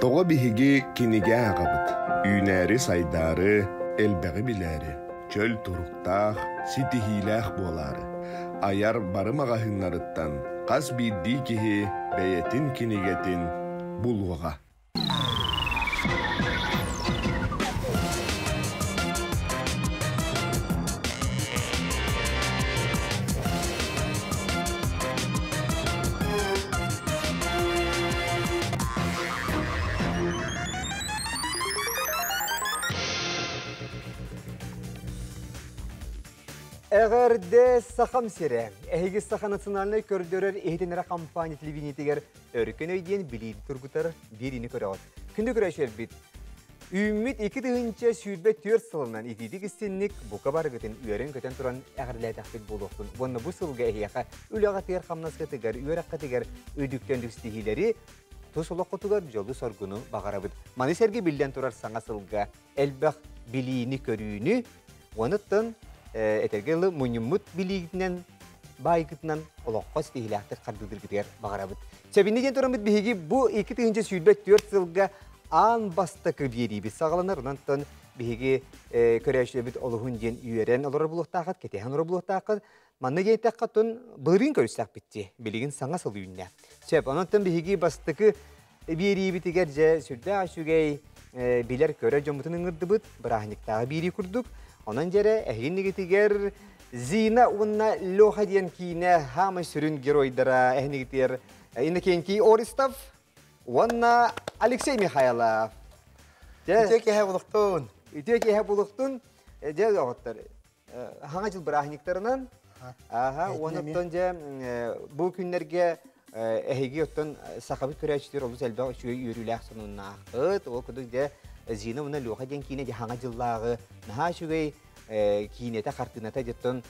Тоҕо биһиги кинигэ ааҕабыт? Үүнээри-сайдаары, элбэҕи билээри, чөл туруктаах, ситиһиилээх буолаары. Айар бары маҕаһыыннарыттан хас биирдии киһи бэйэтин кинигэтин булуоҕа. Эҕэрдэ Сахам сирэ! Эһиги Саха национальнай көрдөрөр иһитиннэрэ компания телевидениетигэр Өркөн өй диэн билиини тургутар биэриини көрөҕүт. Күндү көрөөччүлэрбит, үүммүт 2024 сылынан итиитик истинник бука барыгытын үөрэн-көтөн туран эҕэрдэлээтэхпит буолуохтун уонна бу сылга эһиэхэ үлэҕитигэр, хамнаскытыгар, үөрэххитигэр үрдүктэн үрдүк тус олоххутугар дьолу-соргуну баҕарабыт. Маны сэргэ биллэн турар саҥа сылга элбэх билиини-көрүүнү, онуттан этэргэ дылы мунньуммут билиигитинэн баайгытынан олоххо ситиһиилээхтик хардыылыыргытыгар баҕарабыт. Сэбинни диэн тураммыт биһиги бу 2024 сылга аан бастакы биэриибит саҕаланар. Онон биһиги көрөөччүлэрбит олуһун диэн үөрэн олорор буолуохтааххыт, кэтэһэн олорор буолуохтааххыт. Манна диэтэххэ тун былырыын көрүстэхпит дии, билигин саҥа сыл үүннэ. Сөп, онон биһиги бастакы биэриибитигэр дьэ сүрдээх үчүгэй билэр-көрөр дьоммутун ыҥырдыбыт, бырааһынньыктааҕы биэрии курдук. Онон дьэрэ эһигиннигитигэр Зина уонна Леха диэн киинэ хаамай сүрүн геройдара эһинигитигэр Иннокентий Ористов уонна Алексей Михайлов. Үтүө киэһэ булуктун. Үтүө киэһэ булуктун. Дьэ оҕоттор, хаҥа дьыл бырааһынньыктарынан Аха, уонуттан дьэ бу күннэргэ эһиги оттон сахабыт көрөөччүлэр олус элбэх үчүгэй үөрүүлээх сонуннааххыт. Ол курдук дьэ Зина уонна Леха диэн киинэ дьэ хаҥа дьыллааҕы наһаа үчүгэй киинэтэ, хартыыната дьоттон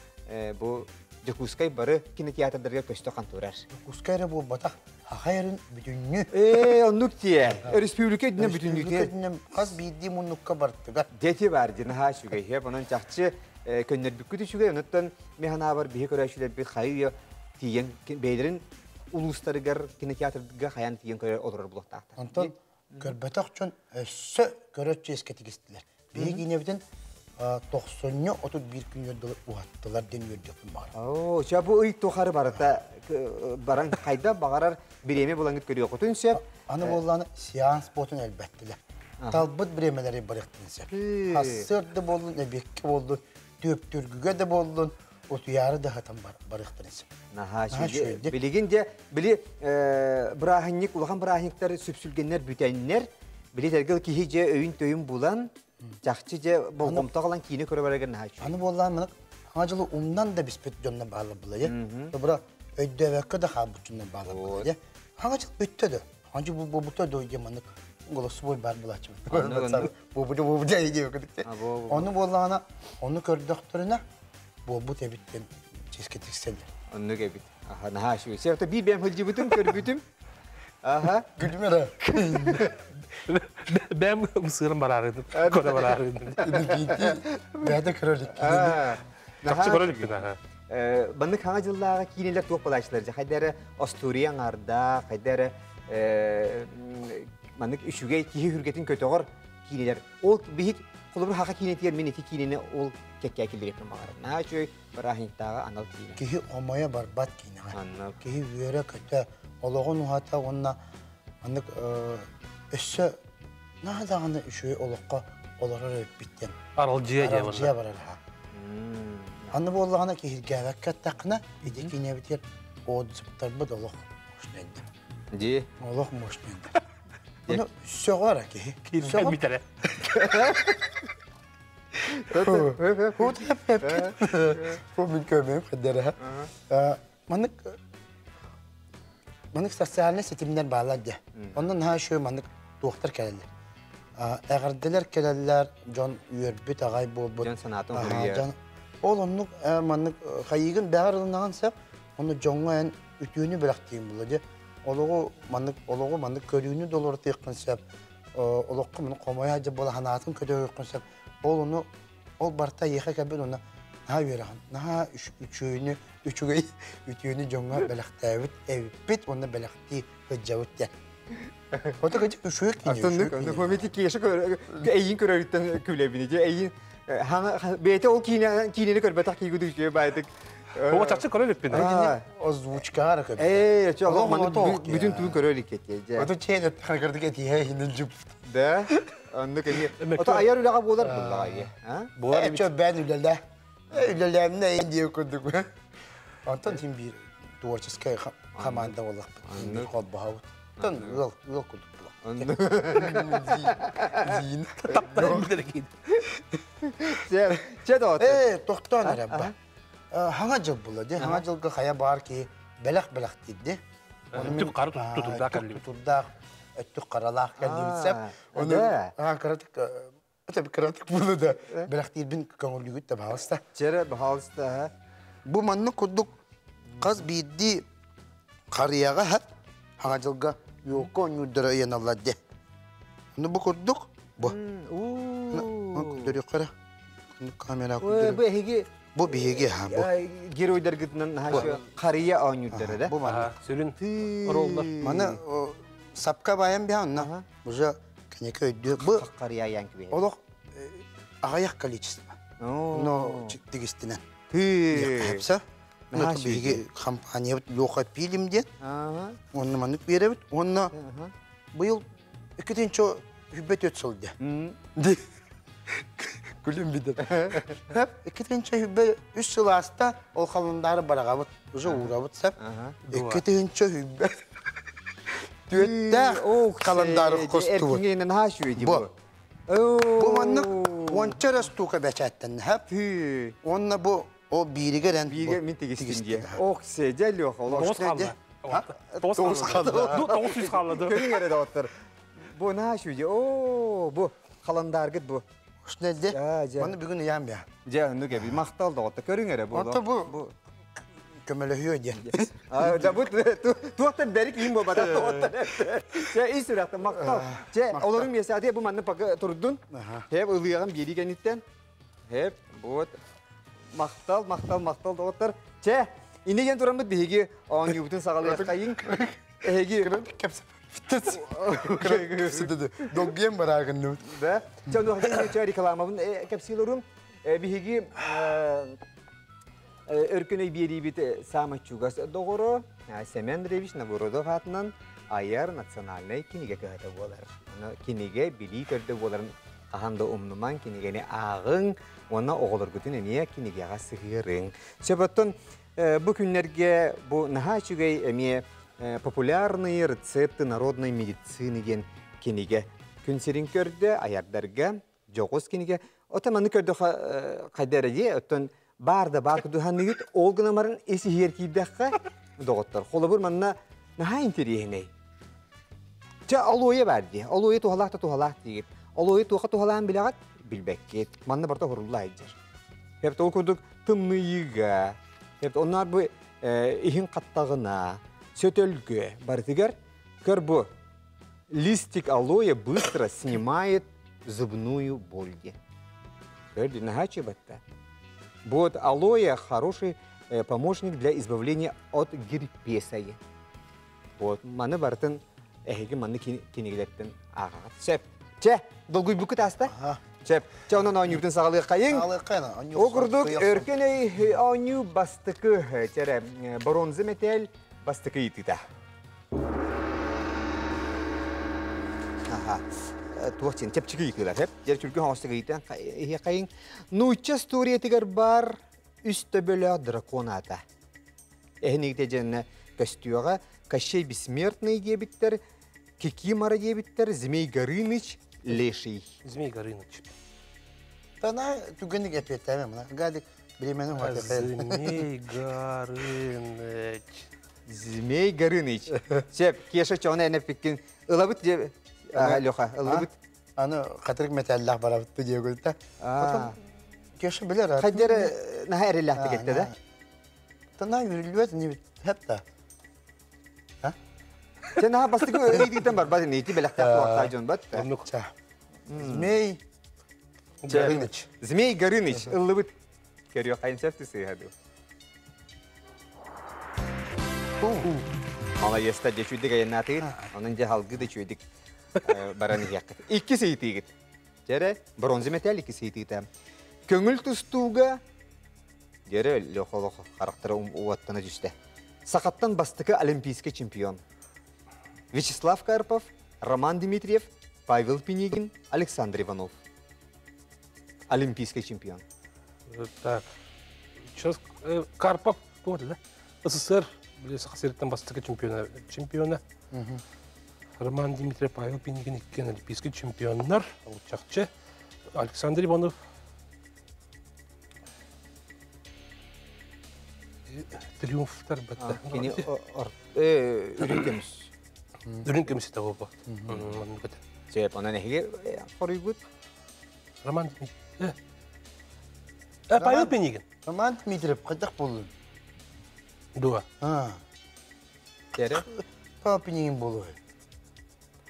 бу Дьокуускай бары кинотеатрдарга көстө хантурар. Дьокуускай эрэ буолбатах, Саха эрин бүтүннүү. Ээ, оннук тиэ. Республика үрдүнэн бүтүннүү. Республика үрдүнэн хас биирдии муннукка бартыгар. Дети бар дии, наһаа үчүгэй. Хеп, онон чахчы көннөрбүккүт үчүгэй. Онуттан мен санаабар биһи көрөөччүлэрбит хайы тиийэн бэйэлэрин улуустарыгар кинотеатрга хайаан тиийэн көрөр олорор буолуохтаахтар. Онтон көрбөтөх дьон өссө көрөр чиэскэ тигистилэр. Биһиги киинэбитин тохсонньу 31 күнүгэр дылы уһаттылар диэн үөрдүөхпүн баҕарабын. Оо, ча бу ый тухары барыта баран хайда баҕарар бириэмэ булаҥыт көрүөххүтүн сөп. Аны буоллааны сеанс буотун элбэттилэр. Талбыт бириэмэлэри барыахтарын сөп. Сарсыарда буоллун, эбиэккэ буоллун, түөптүргүгэ да буоллун, утуйаары да сытан барыахтарын сөп. Наһаа үчүгэй. Билигин де били бырааһынньык, улахан бырааһынньыктар сүпсүлгэннэр бүтэннэр, били тэргэл киһи же өйүн-төйүн булан, чахчы же болҕомто ылан киинэ көрө барарга наһаа үчүгэй. Аны буоллаан маны хаҥа дьылы умнан да биспит дьонно баалар булайы. Добра өйдөөбөккө да хаалбыт дьонно баалар булайы. Хаҥа дьыл бүттэ да. Хаҥа дьыл буолбута да диэн маннык голосовой бар булааччыбыт. Буобу буобу диэн Ону буоллаҕына, ону көрдөхтөрүнэ буолбут эбит диэн чиэскэ тиксэллэр. Оннук эбит. Аха, наһаа үчүгэй. Севта биир бэйэм сылдьыбытым, көрбүтүм. Аха. Күлүмэрэ. Бэйэм ымсыырым бараарыдым, көрө бараарыдым. Бэйэтэ көрө илик. Чахчы көрө иликпин, аха. Баннык хаҥа дьыллааҕы киинэлэр туох буолааччылар дьэ хайда эрэ остуоруйа аҥаардаах, хайда эрэ маннык үчүгэй киһи хүргэтин көтөҕөр киинэлэр. Ол биһик холобур хаха киинэтигэр мин ити киинэни ол кэккэ киллэриэхпин баҕарабын. Наһаа үчүгэй бырааһынньыктааҕы анал киинэ. Киһи омойо барбат киинэҕэ. Киһи үөрэ-көтө, олоҕун уһата уонна маннык өссө наһаа даҕаны үчүгэй олоххо олорор эбиппит диэн. Аралдьыйа диэн. Аралдьыйа барар аха. Аны буоллаҕына киһиргээбэккэ аттаххына, ити киинэбитигэр отзывтарбыт олох мощнайдар. Дии. Олох мощнайдар. Ону сөҕөр киһи. Киирсэн бүтэрэ. Бу көмөм хаддара. Маннык маннык социальный ситимнэр баалар дьэ. Онно наһаа үчүгэй маннык туохтар кэлэллэр. Эҕэрдэлэр кэлэллэр, дьон үөрбүт аҕай буолбут. Дьон санаатын хоруйар. Ол оннук маннык хайыыгын бэҕэр ылынаҕын сөп, онно дьоҥҥо эн үтүөнү бэлэхтиин була дьэ. Олоҕу маннык олоҕу маннык көрүүнү долорутуоххун сөп. Олоххо маны хомойо дьэ буола санаатын көтөҕүөххүн сөп. Ол ону ол барыта эйиэхэ кэлбит уонна наһаа үөрэҕин, наһаа үчүгэйни үчүгэй үтүөнү дьоҥҥо бэлэхтээбит эбиппит уонна бэлэхтии сылдьабыт диэн. Ото кыжык үшүөк кини. Аттыннык, оннук хомети кеша эйин көрөрүттэн күлэбини же эйин бэйэтэ ол киинэ киинени көрбөтөх киигу дүчүө баайдык. О чакчы көрө иликпин. Озвучкаара көбү. Ээ, чо олох маны бүтүн туун көрө илик же. Ото чээн өттөхөргөрдүк этиһэ хинин жуп. Да. Оннук эми. Ото айар үлэҕэ буолар буллаҕа. А? Буолар Чө бээн үлэлэ. Үлэлээмнэ эйин диэ курдук. Онтон тим биир творческай команда боллахпыт. Биир холбоһобут. Тон ыал ыал курдук була. Зин. Таптарым билер. Чэ, чэ доҕоттор. Ээ, тохтоон эрэ ба. Хаҥа жыл була ди. Хаҥа жылга хайа баар киһи бэлэх бэлэх диирди. Өттүк қара тутурдаах кэллибит. Тутурдаах, өттүк қаралаах кэллибит сеп. Оны кыратык это кыратык була да бэлэхтиирбин көҥүллүгүт да баалыста. Чэрэ баалыста. Бу маннык курдук хас биирдии харыйаҕа хат хаҥа жылга юокка оонньуурдара ыйаналлар де. Ну бу курдук бу. Көрүөххэ камера Бу эһиги Бу биһиги ха бу. Геройдаргытынан хашы харыйа оонньуурдара да. Бу маннык. Сүрүн роллар. Маны сапка баян биһанна. Уже кенеке өйдү. Бу харыйа ян киби. Олох аҕыйах количество. Но тигистинен. Хепса. Ну биһиги компаниябыт Леха Пилим диэн. Онно маннык биэрэбит. Онно быйыл иккитинчи хүббет өт сыл де. Күлүм бидер. Хеп иккитинчи хүббе үс сыл аста ол халындары барагабыт. Уже уурабыт сеп. Иккитинчи хүббе түөттәэх халандары костубут. Эркиңенен хашы өйди бу. Бу маннык онча растука бәчәттен хеп. Онна бу о бииригерен Биирге мин тигистин дие. Ох, се, дьэ Леха, олох. Тоғыз қалды. Тоғыз қалды. 900 қалды. Көрүң эрэ доҕоттор. Бу наша өйди. О, бу халандаргыт бу. Ушнелде. Дьэ. Маны бүгүн ыйаан бя. Дьэ, оннук эбит. Махтал доҕоттор. Көрүң эрэ бу. Онто бу көмөлөһүө диэн. Да бу туохтан бэрик иин буолбата туохтан. Чэ, ис сүрэхтэн махтал. Чэ, олорун миэсэ бу манны пока турдун. Хеп ылыаҕын биэрии кэнниттэн. Хеп, вот. Махтал, махтал, махтал доҕоттор. Чэ, иннигэн диэн тураммыт биһиги оонньуубутун саҕалыаххайыҥ. Эһиги Долгуйан бараагынныбыт. Да. Чэ, ону чэ рекламабын кэпсиилорум. Биһиги өркөн биэриибит саамай чугас доҕоро Семен Андреевич Набородов аатынан айар национальнай кинигэ кыһата буолар. Аны кинигэ билии төрдө буоларын хаһан да умнумаҥ, кинигэни ааҕыҥ уонна оҕолоргутун эмиэ кинигэҕэ сыһыарыҥ. Сөп, бу күннэргэ бу наһаа үчүгэй эмиэ популярные рецепты народной медицины диэн кинигэ күн сирин көрдө, айардарга дьоҕус кинигэ. Оттон маны көрдө хайда эрэ дии, оттон бар да бар кудуһаныгыт ол гынамарын ис иһигэр киирдэххэ доҕоттор. Холобур манна наһаа интэриэһинэй. Чэ, алоэ бар дии. Алоэ туһалаах да туһалаах диигит. Алоэ туоха туһалаан билэҕит? Билбэккит. Манна барыта хурулла сылдьар. Хеп ол курдук тымныйыга, хеп онноор бу иһин хаттаҕына, сөтөлгө барытыгар көр бу листик алоэ быстро снимает зубную боль диэн. Көрдү, наһаа чебатта. Вот алоэ хороший помощник для избавления от герпеса. Вот маны барытын эһиги манны кинигэлэртэн ааҕаҕыт. Сөп. Чэ, долгуйбуккут ааста? Сөп. Чэ, онон оонньуубутун саҕалыаххайыҥ. Ол курдук өркөн өй оонньуу бастакы чэрэ бронза мэтээл бастакы ыйытыыта. Аха. Туох диэн чэпчэки ыйытыылар, хэп. Дьэр түргэн оҥостук ыйытан иһиэххэйиҥ. Нуучча историятыгар бар үс төбөлөөх дракон аата. Эһинигите дьэннэ көстүөҕэ Кощей Бессмертный диэбиттэр, Кикимора диэбиттэр, Змей Горыныч, Леший. Змей Горыныч. Тана түгэнник эпиэттээмэ мына. Гадик биремени Змей Горыныч. Змей Горыныч. Сеп, Кеша чоҕуна энэппиккин ылабыт же Леха, ылыбыт. Аны хатырык металлах барабыт диэгүлтэ. Кеша билер. Хайдер наһаа эрэллээхтик этте да? Тана үрүлүбэт нибит хепта. Сен наһаа бастакы ыйытыытан барбат ини ити бэлэхтээх туохтаах дьон бат. Оннук. Змей Горыныч. Змей Горыныч ыллыбыт. Көрүөх хайын сөп сыыһа дуу. Маладьыастар, дьэ үчүгдик айаннаатыгыт. Онон дьэ халгыы да үчүгдик баран иһиэххит. Иккис ыйытыыгыт. Дьэрэ, бронза мэтээл иккис ыйытыыта. Көҥүл тустууга дьэрэ Лехолох харахтара уоттана түстэ. Сахаттан бастакы олимпийский чемпион. Вячеслав Карпов, Роман Дмитриев, Павел Пинигин, Александр Иванов. Олимпийский чемпион. Так, сейчас Карпов туох да? СССР Саха сириттэн бастакы чемпиона. Чемпиона. Роман Дмитриев, Павел Пинигин иккиэн олимпийский чемпионнар. Чахчы. Александр Иванов триумфтар батта. Кини үрүҥ көмүс. Үрүҥ көмүс это буолбат. Сөп, онон эһиги хоруйгут. Роман Дмитриев. Павел Пинигин. Роман Дмитриев хайдах буоллун? Дуа. Тере? Павел Пинигин буолуо.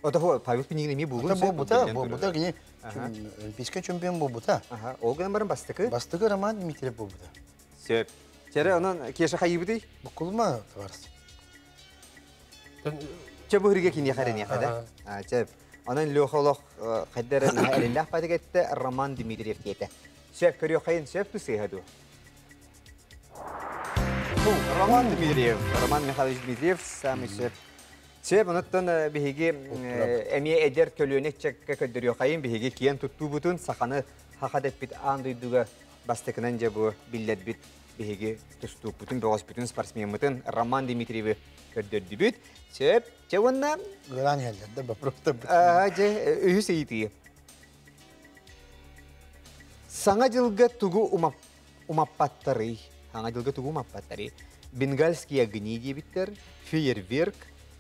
Ото Павел Пинигин эмиэ буолуон сөп. Буолбута, буолбута кини олимпийскай чемпион буолбута. Ол гынан баран бастакы? Бастакы Роман Дмитриев буолбута. Сөп. Тере, онон Кеша хайыбытый? Буккулма, товарищ. Чэ бу үргэ киниэхэ эрениэхэ да. Чэ, онон Леха олох хайдар эриллээх патыгетте Роман Дмитриев диэтэ. Сөп көрүөххэйин сөп тусыыха дуу. Роман Дмитриев, Роман Михайлович Дмитриев самый сөп. Сөп, онуттан биһиги эмиэ эдэр көлүөнэ ыччакка көрдөрүөххэйин биһиги киэн туттуубутун саханы хаха дэппит аан дойдуга бастакынан дьэ бу биллэрбит биһиги тустуукпутун, бөҕөспүтүн, спортсмеммытын Роман Дмитриевы көрдөрдүбүт. Сөп. Чэ уонна Ыараан иһэллэр да вопрос Дьэ, үһүс ыйытыы. Саҥа дьылга тугу умаппаттарый? Саҥа дьылга тугу умаппаттарый? Бенгальские огни диэбиттэр, фейерверк,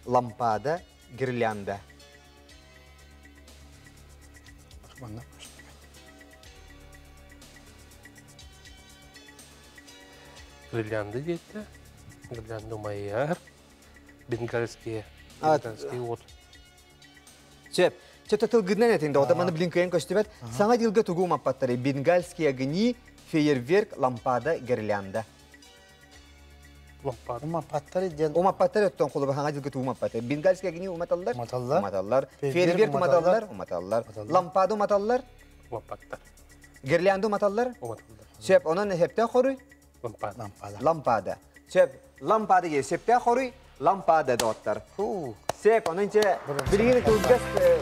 лампада, гирлянда. Манна Гирлянда диэтэ. Гирлянда умайар. Бенгальские. Бенгальский от. Сөп. Чөтө тылгынан этин да, маны билин кыйан көстүбэт. Саҥа дьылга тугу умаппаттары? Бенгальские огни, фейерверк, лампада, гирлянда. Лампада. Умаппаттары диэн. Умаппаттары оттон холобур хаҥа дьылга тугу умаппаттары? Бенгальские огни уматаллар? Уматаллар. Уматаллар. Фейерверк уматаллар? Уматаллар. Лампада уматаллар? Умаппаттар. Гирлянда уматаллар? Уматаллар. Сөп, онон сөптөөх хоруй? Лампада. Лампада. Лампада. Сөп, лампада ге сөптөөх хоруй? Лампада доҕоттор. Сөп, онон чэ билигин кылгас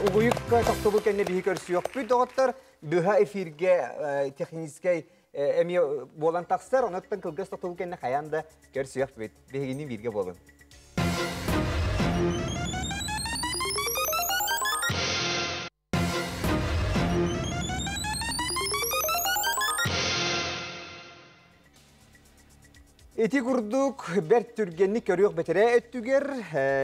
угуйукка тохтобул кэннэ биһи көрсүөхпүт доҕоттор. Быһа эфиргэ техническэй эмиэ буолан тахсар, онуттан кылгас тохтобул кэннэ хайаан да көрсүөхпүт. Биһигини бииргэ буолун. Ити курдук бэрт түргэнник көрүөх бэтэрээ өттүгэр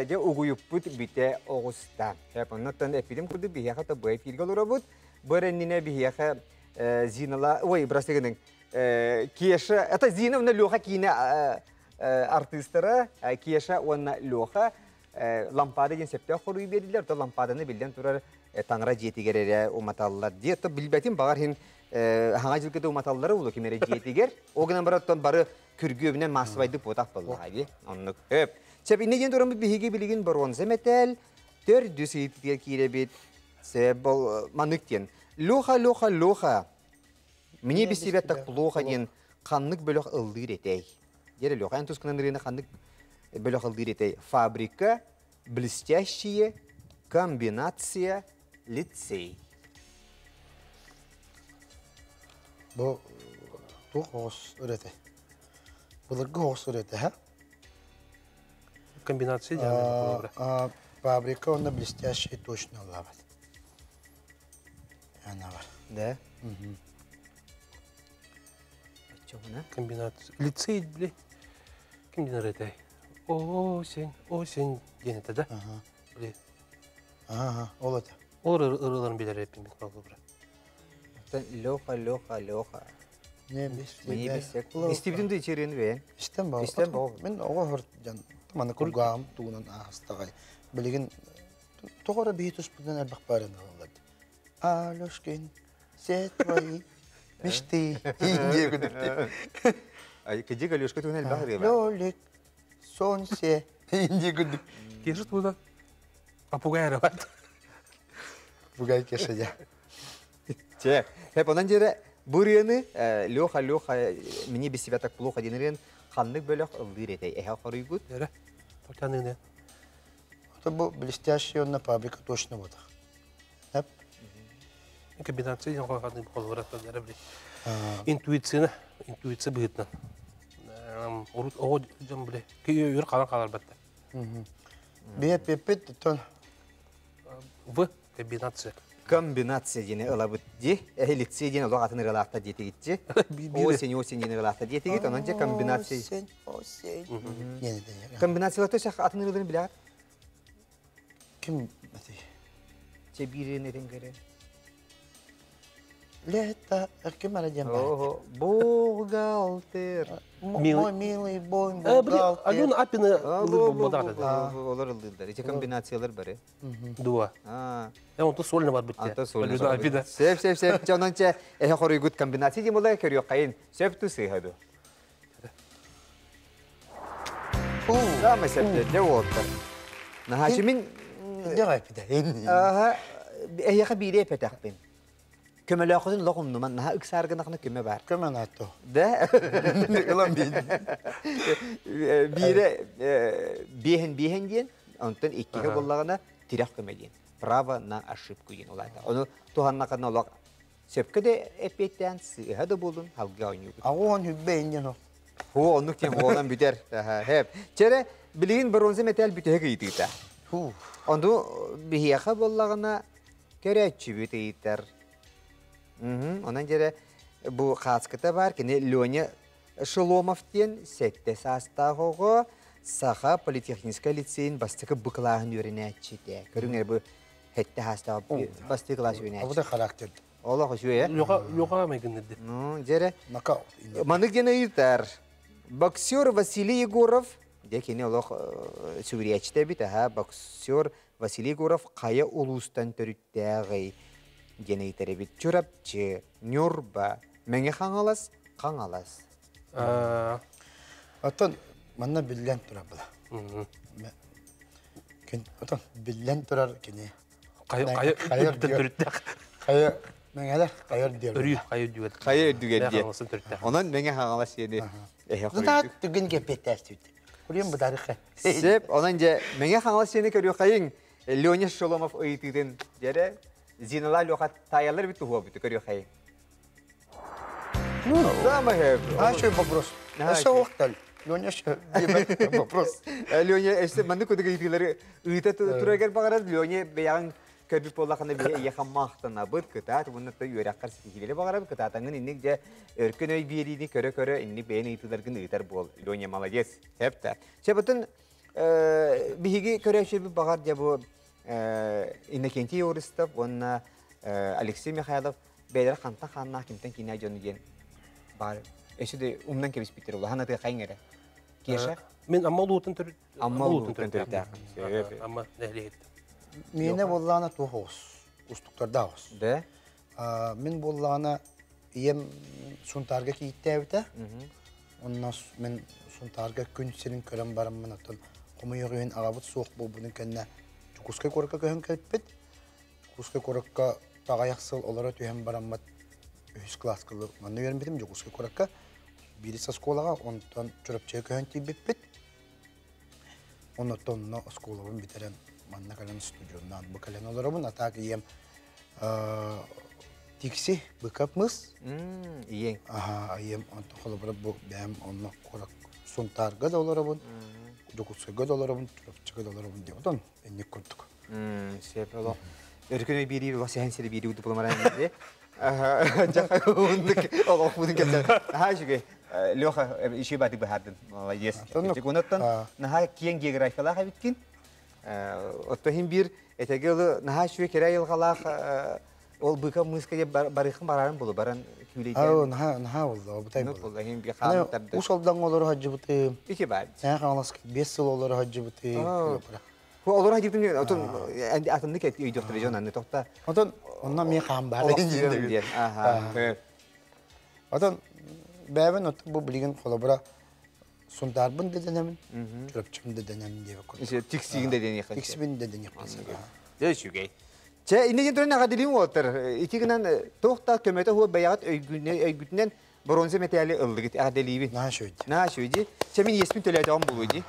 дьэ угуйуппут бүтэ оҕуста. Оннуттан эппитим курдук биһиэхэ то бу эфиргэ олоробут. Бу эрэннинэ биһиэхэ Зинала, ой, прости гының, Кеша, это Зина уонна Леха киинэ артыыстара Кеша уонна Леха лампада диэн сөптөөх хоруй биэрдилэр. То лампаданы биллэн турар таҥара дьиэтигэр эрэ уматаллар. Дьиэ то билбэтим баҕар иһин хаҥа дьылгыда уматаллара улу ким эрэ дьиэтигэр. Ол гынан баран бары күргүөбүнэн маассабайдык буотах буоллаҕа дии. Оннук. Өп. Сөп инне диэн тураммыт биһиги билигин боруонса мэтээл төрдүс ыйытыытыгар киирэбит. Сөп бол маннык диэн. Леха, Леха, Леха. Мне без тебя так плохо диэн ханнык бөлөх ыллыыр этэй? Дьэ Леха, эн тускунан ырыаны ханнык бөлөх ыллыыр этэй? Фабрика, блестящие, комбинация, лицей. Бу туох оҕус ырыата? Былыргы оҕус ырыата, ха? Комбинация диэн Фабрика уонна блестящие точно ыллаабат. Ана бар. Да? Оччоҕуна? Комбинация. Лицей, били. Ким диэн ырыатай? Осень, осень диэн этэ да? Били. Ага, ол этэ. Ол ырыаларын билэр эппин бит балгыбра. Леха, Леха, Леха. Не без тебя. Истибитин да ичерин бэйэн. Истэн баа. Истэн баа. Мин оҕо хор дьан маны кургаам тугунан аастаҕай. Билигин тоҕо эрэ биһи туспутунан элбэх баарын ылаллар. Алешкин, все твои мечты. Кыдьык Алешка тугунан элбэх ырыа бар. Лёлик, солнце. Инди күндүк. Кеша туда. Попугай арабат. Попугай Кеша дьэ. Че, хеп онон дьэрэ бу ырыаны Леха, Леха, мне без тебя так плохо диэн ырыан ханнык бөлөх ыллыыр этэй? Эһэ хоруйгут? Эрэ. Тотаныны. Это бу блестящий онно фабрика точно ботах. Хеп. Комбинация диэн ханнык холбораттан эрэ били. Интуицияны, интуиция быһыытынан. Урут оҕо дьон били күйө қалан қалар батта. Бие пеппит тон В комбинация. Комбинация диэни ылабыт ди. Эһи лицей диэн олох атын ыралаахта диэтигитчи. Осень, осень диэн ыралаахта диэтигит. Онон же комбинация. Осень, осень. Комбинациялар төсө атын ырыларын билэҕит? Ким эти? Че биирин этин көрө. Лето, ким ара диэн бар? Ого, бухгалтер. Мой милый бой, бухгалтер. Алена Апина ылыр Олар ылдыылдар. Ити комбинациялар бары. Дуа. Я он то сольно бар битте. Анта сольно. Сеп, сеп, сеп. Чонон че эхе хоруйгут комбинация дим олай көрүө кайын. Сөп ту сыйхаду. Самый сеп де уоттар. Нахачимин Дегай пиде. Аха, эйэхэ биире эпэтэхпин. Көмөлөөхөтүн лох умнуман, наха ыксааргынахына көмө бар. Көмө наатто. Да? Ылам бин. Биире биэһин биэһин диэн, онтон иккиһэ буоллаҕына тирэх көмө диэн. Право на ошибку диэн улаата. Ону туһаннахына олох сөпкө да эппиэттээн сыыһа да буолун халга оонньуубут. Агуон хүббэ иннен о. Ху оннук тем буолан бүтэр. Хэп. Чэрэ билигин бронза металл бүтэһик ыйытыыта. Ху. Онду биһиэхэ буоллаҕына көрөөччүбүт ыйытар. Онон дьэрэ бу хааскыта бар кини Леня Шеломов диэн сэттэ саастаах оҕо Саха политехническай лицейин бастакы Б кылааһын үөрэнээччитэ. Көрүҥ эрэ бу сэттэ саастаах бастакы кылаас үөрэнээччитэ. Абыта характер. Олох үчүгэй. Лёха Лёха майгыннырды. Ну, дьэрэ. Нокаут. Маннык диэн ыйытар. Боксер Василий Егоров, дьэ кини олох сүгүрүйээччитэ эбит, аха, боксер Василий Егоров хайа улуустан төрүттээҕий диэн ыйытар эбит. Чурапчы, Ньурба, Мэҥэ Хаҥалас, Хаҥалас. Оттон манна биллэн турар была. Отон биллэн турар кини. Хайа Хайа төрүттээх. Хайа мэҥэлэр хайа диэр. Өрүү хайа үрдүгэр. Хайа үрдүгэр диэн. Хаҥаласын төрүттээх. Онон Мэҥэ Хаҥалас диэни эһэ Зата хоруйдук. түгэн кеппеттээстүүт. Курьем быдарыха. Сеп, онон дьэ Мэҥэ Хаҥалас диэни көрүөххэйиҥ. Леня Шеломов ыйытыытын дьэрэ Зинала Леха таайалар бит туһуобут көрүөххэйиҥ. Ну, Самое. А еще вопрос. Өссө оқтал. Леня еще вопрос. Леня, өссө маннык кудук ыйытыылары ыыта турагар баҕарар Леня бэйэҕин көрбүт буоллахына биһи эйиэхэ махтанабыт кытаат уонна та үөрэххэр ситиһиилэри баҕарабыт кытаатаҥҥын инник дьэ өркөн өй биэриини көрө-көрө инник бэйэн ыйытыыларгын ыытар буол. Леня молодец. Хэп та. Чэ биһиги көрөөччүбүт баҕар дьэ бу Иннокентий Орыстов уонна Алексей Михайлов бэйэлэрэ хантан хааннаах кимтэн киинэ дьону диэн баар өссө да умнан кэбиспиттэр улахан атыахайыҥ эрэ. Кеша? Мин Амма улуутун төрүт Амма улуутун төрүттээхпин. Амма нэһилиэгиттэн. Миэнэ буоллаҕына туох оҕус? Устуктардаах оҕус. Да? Мин буоллаҕына ийэм Сунтаарга кийииттээбитэ. Онно мин Сунтаарга күн сирин көрөн бараммын оттон хомойуох иһин аҕабыт суох буолбутун кэннэ Дьокуускай куоракка көһөн кэлбиппит. Дьокуускай куоракка таҕайах сыл олоро түһэн бараммыт үһүс кылааска манна үөрэммитим Дьокуускай куоракка. Биирис оскуолаҕа, онтон Чурапчыга көһөн тиийбиппит. Оннуттан онно оскуолабын бүтэрэн манна кэлэн студионнаан бу кэлэн олоробун. А так ийэм Тикси быкап мыс. Ийэҥ. Аха, ийэм онтон холобура бу бэйэм онно куорак Сунтаарга да олоробун, Дьокуускайга да олоробун, Чурапчыга да олоробун диэн. Отон инник курдук. Сөп олох. Өркөн өй биэрии олох сэһэн сири биэрии удупламаран диye. Жаха олох будун кэлсэн. Наһаа үчүгэй. Леха иши баты баһардын. Молодец. Онуттан наһаа киэҥ географиялаах эбиккин. Оттон биир этеге ылы наһаа үчүгэй кэрэ айылҕалаах ол быка мыска деп барыхын барарын болу баран күүлейден. Аа, наһаа наһаа болду. Бутай болду. Ус олдан олору хаджыбытым. Ити бар. Сән хаҥалас 5 сыл олору хаджыбытым. Олору хаджыбытым отон атыннык өйдөхтөр жон анны тохта. Отон онна мен хаан бар диэн. Аха. Отон бэбен от бу билигин холобура Сунтаарбын да дэнэмин, Чурапчыбын да дэнэмин диэбит курдук. Тиксиигин да дэниэххин. Тиксибин да дэниэхпин сөп. Дьэ үчүгэй. Чэ, инники туран эҕэрдэлиим уолаттар. Ити гынан туох да көмөтө суох бэйэҕит өйгүтүнэн бронза мэтээли ыллыгыт. Эҕэрдэлиибин. Наһаа үчүгэй. Наһаа үчүгэй дии. Чэ, мин иэспин төлөөтөҕүм буолуо дии.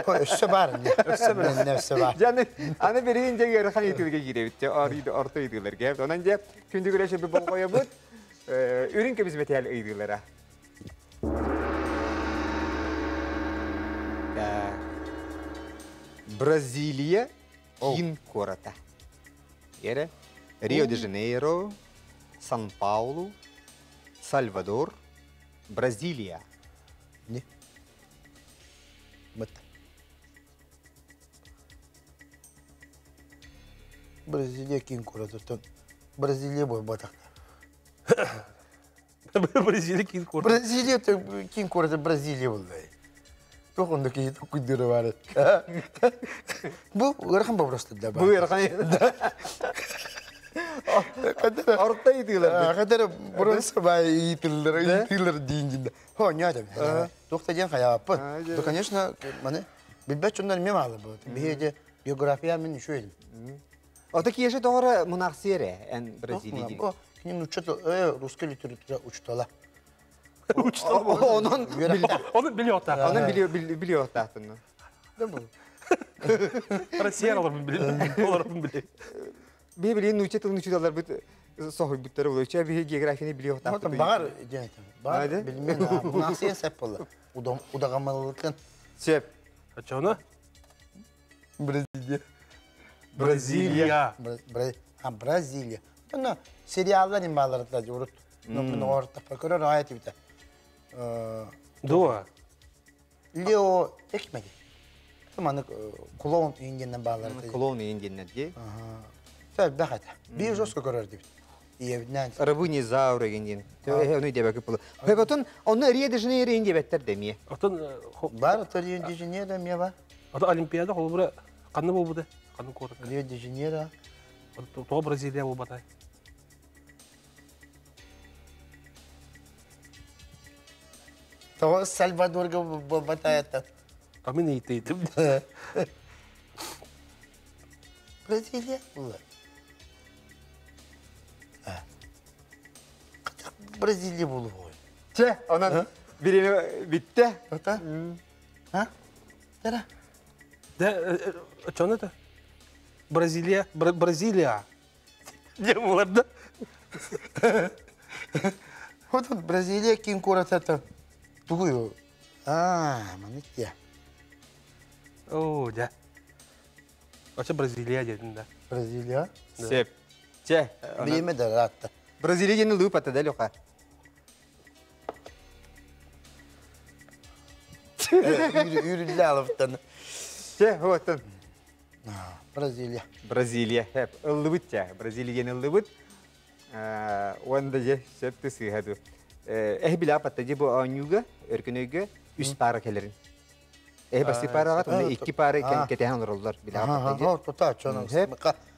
Өссө баар инне. Өссө баар. Өссө баар. Дьэ, аны, аны билигин дьэ ыарахан ыйытыыларга киирэбит. Дьэ, орто ыйытыыларга. Онон дьэ, күндү көрөөччү болҕойобут. Үрүҥ көмүс мэтээл ыйытыылара. Бразилия киин куората. Ере Рио-де-Жанейро, Сан-Паулу, Сальвадор, Бразилия. Не? Быт. Бразилия киин куоратыттан Бразилия буолбатах. Бразилия киин куората. Бразилия киин куората Бразилия буолла. Туох онно киһи күйдүрэ бар. Бу ыарахан вопрос да Бу ыарахан. Орто ыйытыылар. Хадара бронза бай ыйытыллар, ыйытыылар диин Хо, ньаа Туох да диэн хайааппын. Да, конечно, маны билбэт дьоннор эмиэ маалы бу. Биһиги география мин үчүгэй. Ото киэше тоҕоро мунахсыа эрэ эн Бразилия диир. Кини нуучча русский литература учутала. Учутала. Онон Онон билиохтаах. Онон билиохтаахтын. Россия олорбун билин. Олорбун билин. Би билин нуучча тылын учуталларбыт соһуйбуттара буолуо. Биһи географияны билиохтаахпыт. Баҕар диэн этим. Баҕар билмен мунахсыа сеп болла. Удагамалылыкын. Сеп. Ачона? Бразилия. Бразилия. Бразилия. Онно сериаллар имбааларытла урут. Мин оҕортаппа көрөр аайы тибитэ. Дуо. Лео экмеди. Маннык клоун индиэннэн баалар. Клоун индиэннэр дии. Элбэх этэ. Биир жестко көрөр дибит. Ийэбинээн. Рабыни Заура диэн. Ону диэбэккэ пулу. Потом онно Рио де Жанейро диэбэттэр дэмиэ. Отон Бар Рио де Жанейро эмиэ бар. Ото Олимпиада холобура ханна буолбута? Ханна куоракка? Рио де Жанейро. Тоҕо Бразилия буолбатай? Тоҕо Сальвадорга буолбатай это? А мин ыйытыйтым. Бразилия була. Бразилия буолуо. Чэ, онон бириэмэ бүттэ. Ата? А? Тара. Да, чону это? Бразилия, Бразилия. Дьэ буолар да. Вот Бразилия киин куората тугуй? А, маннык дия. О, дьэ. Очо Бразилия диэтин да. Бразилия? Сеп. Чэ. Бириэмэ да ыраатта. Бразилия диэни лыып да Леха. Үүрүллэ алыптан. Чэ, оттон. Бразилия. Бразилия. Ыллыбыт чэ. Бразилия диэн ыллыбыт. Уонна дьэ сөп сыыһа ду. Эһи билэ дьи бу оонньууга, өркөнөйгө үс пара кэлэрин. Эһи басты параҕа, онно икки пара кэтэһэн олороллор билэ Тута, чонон.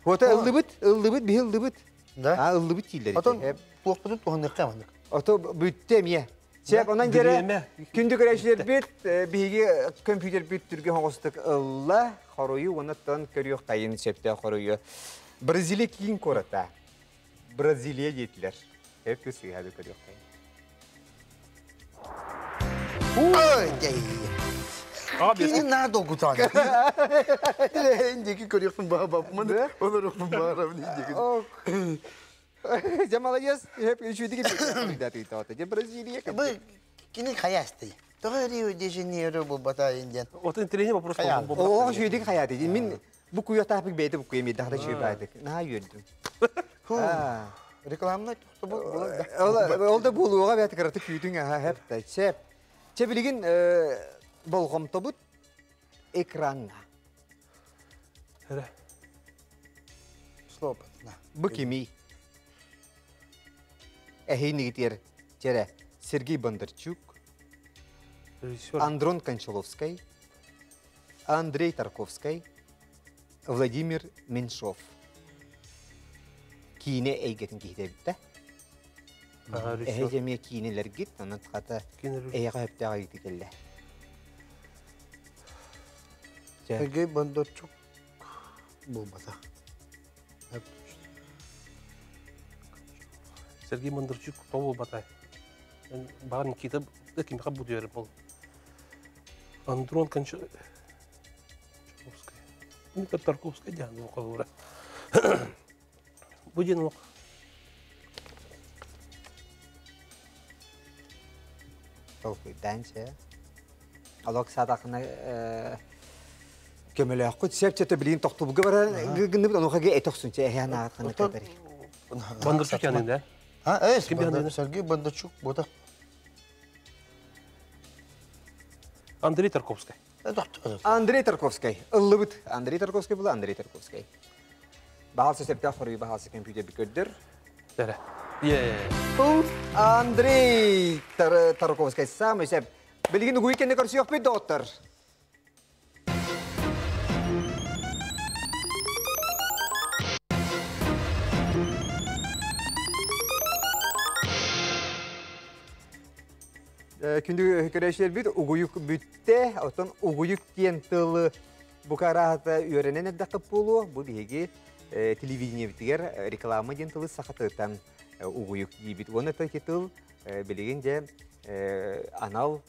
Хота ыллыбыт, ыллыбыт, биһи ыллыбыт. Да? А, ыллыбыт дииллэр. Отон туохпутун туһаныахха маннык. Ото бүттэ эмиэ. Чэп, онон дьэрэ күндү көрөөччүлэрбит биһиги компьютербит түргэн оҕустук ылла хоруйу уонна көрүөх хайын сөптөөх хоруйу. Бразилия киин куората. Бразилия диэтилэр. Эп сыыһады көрүөх хайын. Ой, Кини наа долгутаан. Индики көрүөхпүн баҕа олоруохпун баҕарабын индики. Дьэ молодец, үчүгэй киһи Бразилия. Бу кини хайасты. Тоҕо Рио де Жанейро буолбата диэн. Отон тренер вопрос Оо, үчүгэй хайааты. Мин бу куйатаапык бэйэтэ бу куйа миэдэ хата үчүгэй Наһаа үөрдүм. Рекламный Ол да буолуоҕа бэйэтэ кыраты күүтүҥ аха хэп Чэп. Чэ билигин болҕомтобут экраҥҥа. Бу кимий? Эһиинигитиэр чэрэ Сергей Бондарчук, Андрон Кончаловскай, Андрей Тарковскай, Владимир Меньшов. Киинэ эйгэтин киһитэ эбит да? Эһэ эмиэ киинэлэргит, онон хата эйэҕэ сөптөөх ыйытыы кэллэ. Сергей Бондарчук буолбатах. Сергей Бондарчук тоҕо буолбатай? Баҕар Никита кимиэхэ бутуйар бол. Андрон Кончаловскай. Тарковскай диэн холура. Бу диэн олох. Толкуйдаан чэ. Олох саатахына көмөлөөххүт сөп чөтө билигин тохтубуга барар гынныбыт онуоха эт охсун чэ эһээн ааххана кэтэр. Бондарчук янын да? А, эс, Сергей Бондарчук бота. Андрей Тарковскай. Андрей Тарковскай. Ыллыбыт. Андрей Тарковскай була Андрей Тарковскай. Баһалса сөптөөх хоруйу баһалса компьютер көрдөр. Эрэ. Андрей Тарковскай самый сөп. Билигин угуй кэннэ көрсүөхпүт доҕоттор. Күндү көрөөчүлэрбит угуйук бүттэ. Оттон угуйук диэн тылы Бука арааһата үөрэнэн эрдэххит буолуо, бу биһиги телевидениебитигэр реклама диэн тылы сахатытан угуйук диибит. Уонна ити тыл билигин дьэ анал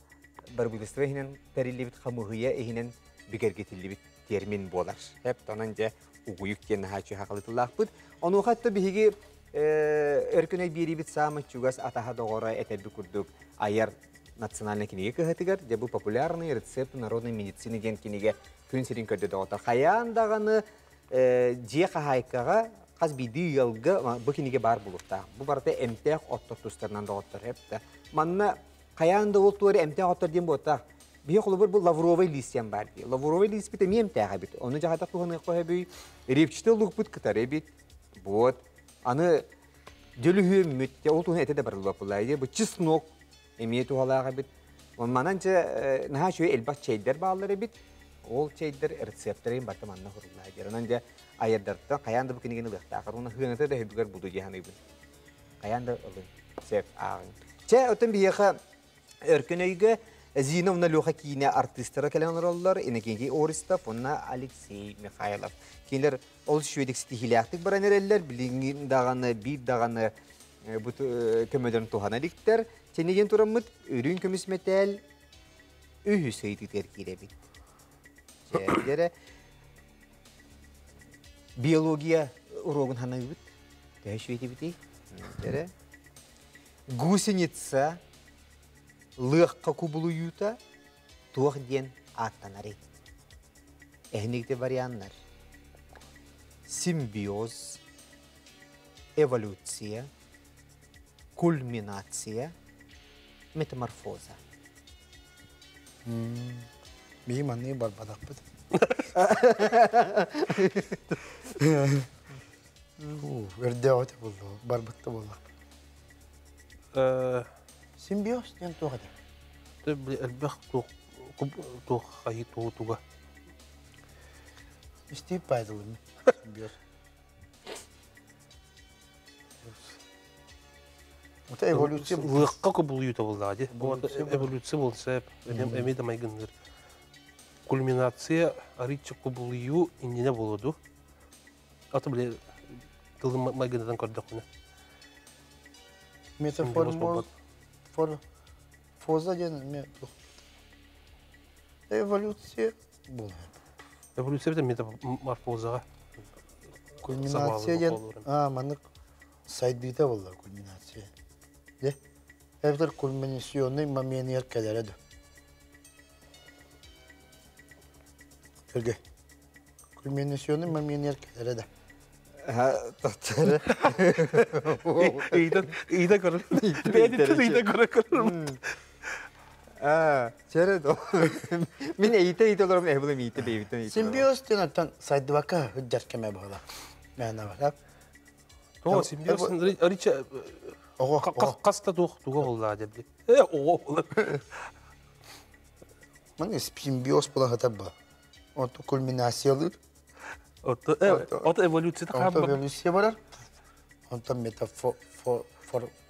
бырабыыталыстыба иһинэн тэриллибит хамыыһыйа иһинэн бигэргэтиллибит термин буолар. Эп онон дьэ угуйук диэн наһаа чуһахалытылаахпыт. Онуоха этэ биһиги өркүнэй биэриибит саамай чугас атаһа доҕоро этэрби курдук айар национальнай кинигэ кыһатыгар дьэ бу популярный рецепт народной медицины диэн кинигэ күн сирин көрдө доҕоттор. Хайаан даҕаны дьиэ хаһаайкаҕа хас биирдии ыалга бу кинигэ баар буолуохтаах. Бу барыта эмтээх оттор тустарынан доҕоттор. Манна хайаан да ол туора эмтээх оттор диэн буолтаах. Биһи холобур бу лавровый лист диэн баар дии. Лавровый лиспит эмиэ эмтээх эбит. Ону дьаһата туһаныахха сөбүй. Репчатый лукпут кытары эбит. Вот. Аны дөлүһүөммүт, ол туһун этэ да барыллар Бу чеснок эмиэ туһалаах эбит. Манан дьэ наһаа үчүгэй элбэх чэйдэр бааллар эбит. Ол чэйдэр рецептэрин барыта манна хуруллаа диэр. Онон дьэ айардартан хайаан да бу кинигэни ылыахтаахар. Уонна хыаната да өйбүгэр буду дии саныыбын. Хайаан да ылын. Сөп ааҕыҥ. Чэ, оттон биһиэхэ Өркөн өйгө Зиновна Леха киинэ артыыстара кэлэн олороллор. Иннокентий Орестов уонна Алексей Михайлов. Кинилэр олус үчүгэйдик ситиһиилээхтик баран эрэллэр. Билиҥҥи даҕаны, биир даҕаны бу көмөлөрүн туһана иликтэр. Тэнийэн тураммыт үрүҥ көмүс мэтээл үһүс ыйытыытыгар киирэбит. Дьэ, биология уруогун ханыыбыт. Төһө үчүгэйдибитий? Дьэ, гусеница лыахха кубулуйуута туох диэн ааттанарый? Эһиникти варианнар. Симбиоз, эволюция, кульминация, метаморфоза. Биһи манныгы барбатахпыт. Өрдөөҕүтэ булду, барбытта буоллахпыт. Симбиоз диэн туох этэ? Элбэх туох хайы туга. Истип пайдалым. Симбиоз. Это эволюция. Лыахха кубулуйута буоллаҕа дии. Эволюция буолса эмиэ да майгынныыр. Кульминация арыычча кубулуйуу иннинэ буолуо Аты били тылын майгынытан көрдөхпүнэ. Метаформоз фоза диэн эмиэ эволюция буолар. Эволюция метаморфозаҕа. Кульминация диэн аа маннык сайдыыта буолла кульминация. Де эбэтэр кульминационный момент кэлэрэ да. Сергей. Кульминационный момент кэлэрэ да. Тоттары. Ыйда ыйда көрөр. Бэйдиттен ыйда көрөр көрөр. Аа, чэрэ до. Мин эйите ыйта олором эһбылым иитэ бэйбиттен ыйта. Симбиоз диэн оттон сайдыбакка сылдьар кэмэ буола. Мээнэ барап. Тоҕо симбиоз арича Оҕо хаста туох туга буоллаа дебди. Э оҕо буолар. Маны симбиоз була сытар ба. Ото кульминациялыыр. Ото эволюция Ото эволюция барар. Онтон метафор...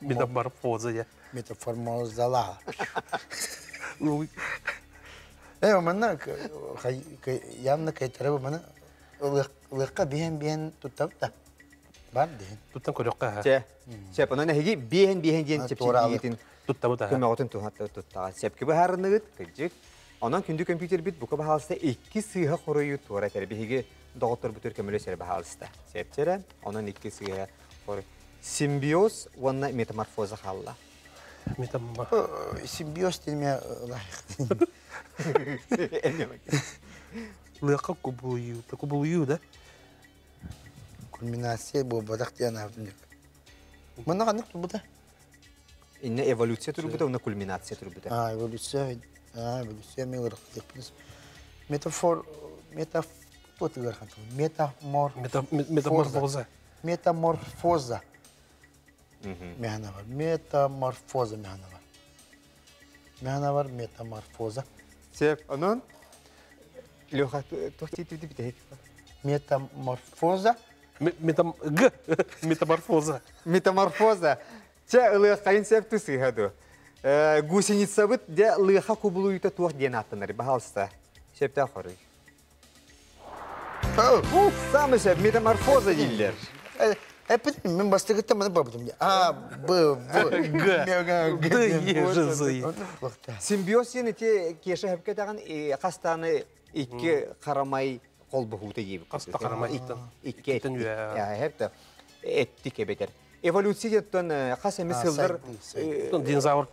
Метаморфоза я. Метаформозала. Э, манна явно кайтарабы мана ылыакка биһэн-биһэн туттабыт да. Бар диэн. Туттан көрөккө. Чэ. Сөп, онон эһиги биһэн-биһэн диэн чэпчэтиигитин туттабыт. Көмөҕүтүн туттаҕа. Сөпкө быһаарыныгыт, кырдьык. Онон күндү компьютербит бука баһаалыста икки сыыһа хоруйу туора этэр. Биһиги доҕотторбутугар көмөлөс эрэ баһаалыста. Сөпчэрэ, онон икки сыыһа хоруй. Симбиоз уонна метаморфоза хаалла. Симбиоз диэн Лыакка кубулуйуу, кубулуйуу да? Кульминация буолбатах диэн аабытым. Манна ханнык турбута? Инне эволюция турбута, уонна кульминация турбута. А, эволюция, а, эволюция мен ырыктык. Метафор, метаф, метамор, метаморфоза. Метаморфоза. Механа бар. Метаморфоза механа бар. Механа бар метаморфоза. Сеп, онон Леха, туох тиити битehик? Метаморфоза. Метам г метаморфоза. Метаморфоза. Чэ, ылыаххайын сеп тусыха ду. Гусеницабыт де лыха кубулуйта туох диэн аттанар. Баһалста. Септэ хоруй. Самый сеп метаморфоза дииллер. Эппит мен бастыгыттан маны бабытым. А, Б, В, Г, Д, Е, Ж, З. Симбиоз диэн ити кеша хөпкө даҕан хастааны икки харамай холбоһуута диэбит. Хаста харамай икки эттик эттик эбэтэр. Эволюция диэттэн хас эми сыллар динозавр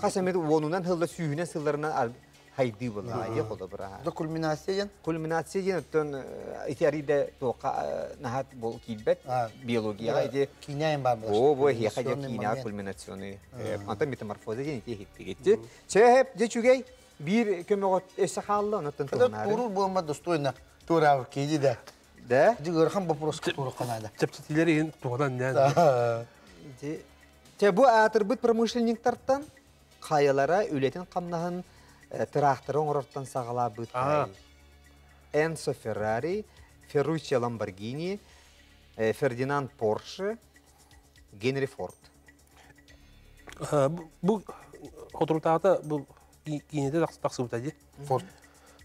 хас эми уонунан сыллар сүүһүнэн сылларынан хайдыы буолла айы холобура. Да кульминация диэн? Кульминация диэн оттон ити арыйда туохха наһат бол киирбэт биологияҕа ити киинэйин бар буолар. О, бу эһиэхэ дьэ киинэҕэ кульминационный. Антон метаморфоза диэн ити иһиттигитти. Чэ, дьэ үчүгэй биир көмөҕө өссө хаалла, онуттан туһанаары. Туурur буолма достойно туораабыт киһи да. Да? Дьи ыарахан вопроска туурукка наада. Чэпчэтиилэр иһин туһунан нэ. Чэ, бу аатырбыт промышленниктартан хайалара үлэтин хамнаһын тыраахтары оҥорортон саҕалаабыт Энцо Феррари, Ферруччо Ламборгини, Фердинанд Порше, Генри Форд. Бу хоторутаата бу киинете тахсыбыта дии. Форд.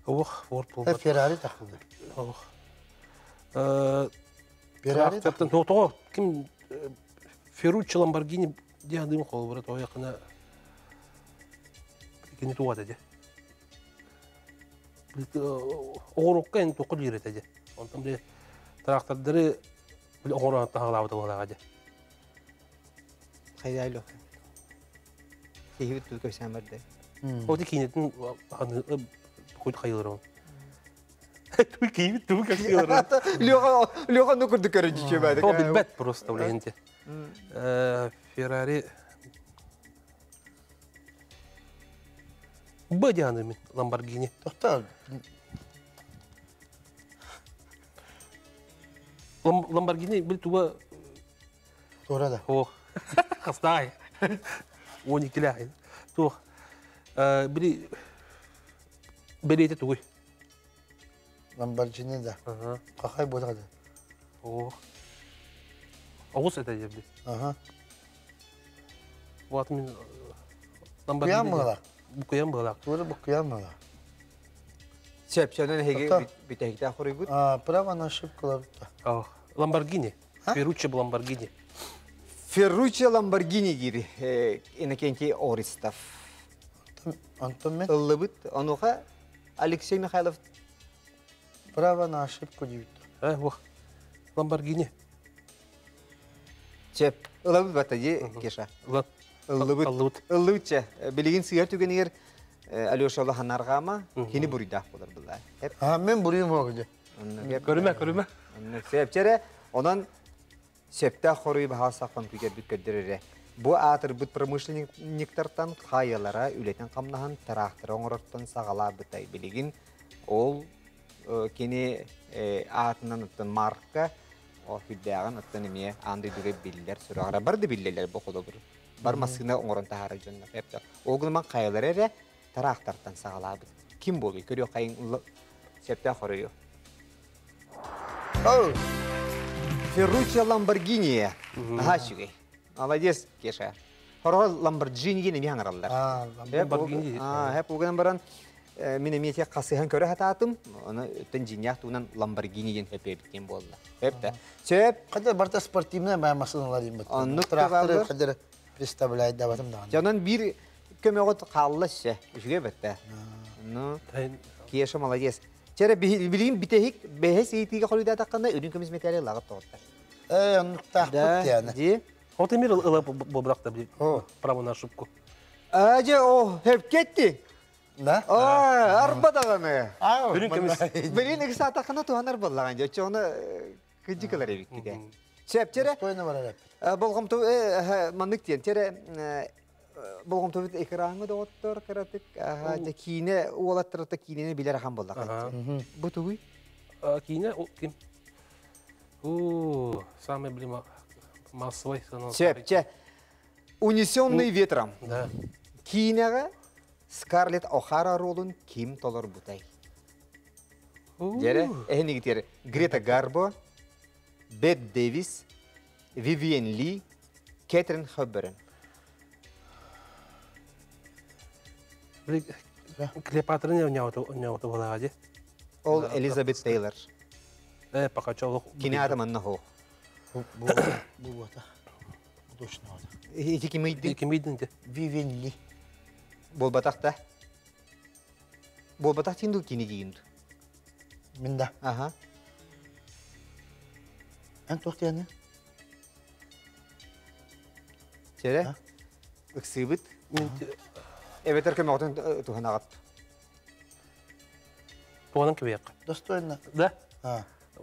Ох, Форд буолбат. Феррари тахсыбыта. Ох. Феррари тоҕо ким Ферруччо Ламборгини диэн дым холбура тоҕо кини туга деді. Оҕорукка эн тоққа биир этэ. Онтон били трактордары били оҕорон таһалаабыта буолаға дьэ. Хайдайло. Киһибит туу көсән барды. Ол киинетин куйт хайылыр. Туй киһибит туу көсән. Леха Леха ну курду көрүнчү бады. Ол билбет просто улехинте. Феррари Б дианы Ламборгини. Тоқта. Ламборгини бил туба Тура да. О. Хастай. 12 ләхин. Тух. Били берете тугуй. Ламборгини да. Какай болады? О. Оғыз это жебли. Ага. Вот мен Ламборгини. Куян мыла. Букуян мыла. Тура букуян мыла. Сеп, сенен хеге битехте хорыгут. А, право на ошибку. Ламборгини. Ферруччо Ламборгини. Ферруччо Ламборгини гири. Иннокентий Ористов. Антон мен? Ыллыбыт. Онуха Алексей Михайлов. Право на ошибку дейт. Ламборгини. Чеп. Ыллыбыт бата же, Кеша. Ыллыбыт. Ыллыбыт. Ыллыбыт че. Билигин сыйар түгенигер Алеша Лаханаргама кини буруйдаах болар булла. А, мен буруйум оҕу. Көрүмэ, көрүмэ. Сепчере, онон септе хоруй баһааса компьютер бүккөддөрөрө. Бу аатырбыт промышленниктартан хайалара үлетин камнаһан тараахтара оҥороттон саҕалаабытай билигин ол кини аатынан оттон марка о хүддээҕин оттон эмиэ аан дойдуга биллэр сураҕара бар да биллэлэр бу холобур бар массыына оҥорон таһаара дьоннор эптэ ол гынан хайалара эрэ тараахтартан саҕалаабыт ким буолуй көрүө хайын септе хоруйу. Ферруччо Ламборгини. Аха үчүгэй. Молодец, Кеша. Хороҕо Ламборджини диэн эмиэ хаҥараллар. Ламборгини. Хэп уган баран мин эмиэ тиэх хасыһан көрө хатаатым. Оны өттөн дьиҥнээх туунан Ламборгини диэн хэппиэбит диэн буолла. Хэп да. Сөп. Хотя барыта спортивная моя массыыналар диэн Оннук Тракторы табаллар. хотя представляет даватым даҕаны. Дьонон биир көмөҕүт хаалла ше. Үчүгэй бэтте. Ну, Кеша молодец. Чэрэ билигин битэһик бэһэс ыйытыыга хоруйдаатаххына үрүҥ көмүс мэтээли ылаҕыт тоҕуттар. Э, оннуктаахпыт диэни. Ди. Вот эмир ыла буолбатах да право на ошибку. Ажа о хепкетти. Да? А, арба даҕаны. Үрүҥ көмүс. Билигин ыксаатаххына туһанар буоллаҕын дьэ. Оччоҕуна кыдьыкылар эбикките. Сөп чэрэ Достойно барар эппит. болҕомто маннык диэн чэрэ болҕомтобут экраҥҥа доҕоттор кыратык дьэ киинэ уолаттарыта киинэни билэр ахан буоллаҕа. Бу тугуй? Киинэ ким? О, самый, блин, массовый. Сөп, чэ. «Унесенный ветром». Да. Киинэҕэ Скарлетт О'Хара ролун ким толорбутай? Дьэрэ, эһинигитер Грета Гарбо, Бет Дэвис, Вивиен Ли, Кэтрин Хепберн. Клеопатраны оонньообута буолаҕа дии. Ол Элизабет Тейлор. Э, пока чолук. Кини аата манна хоо. Бу бу буота. Точно вот. Ити ким ыйдын? Ким ыйдын те? Вивиен Ли. Буолбатах да. Буолбатах тиин дуу кини диин дуу. Мин да. Аха. Эн туох диэни? Чэрэ. Ыксыыбыт. Эбэтэр көмөҕүтүн туһанаҕыт. Туһанан кэбиэххэ. Достойно. Да?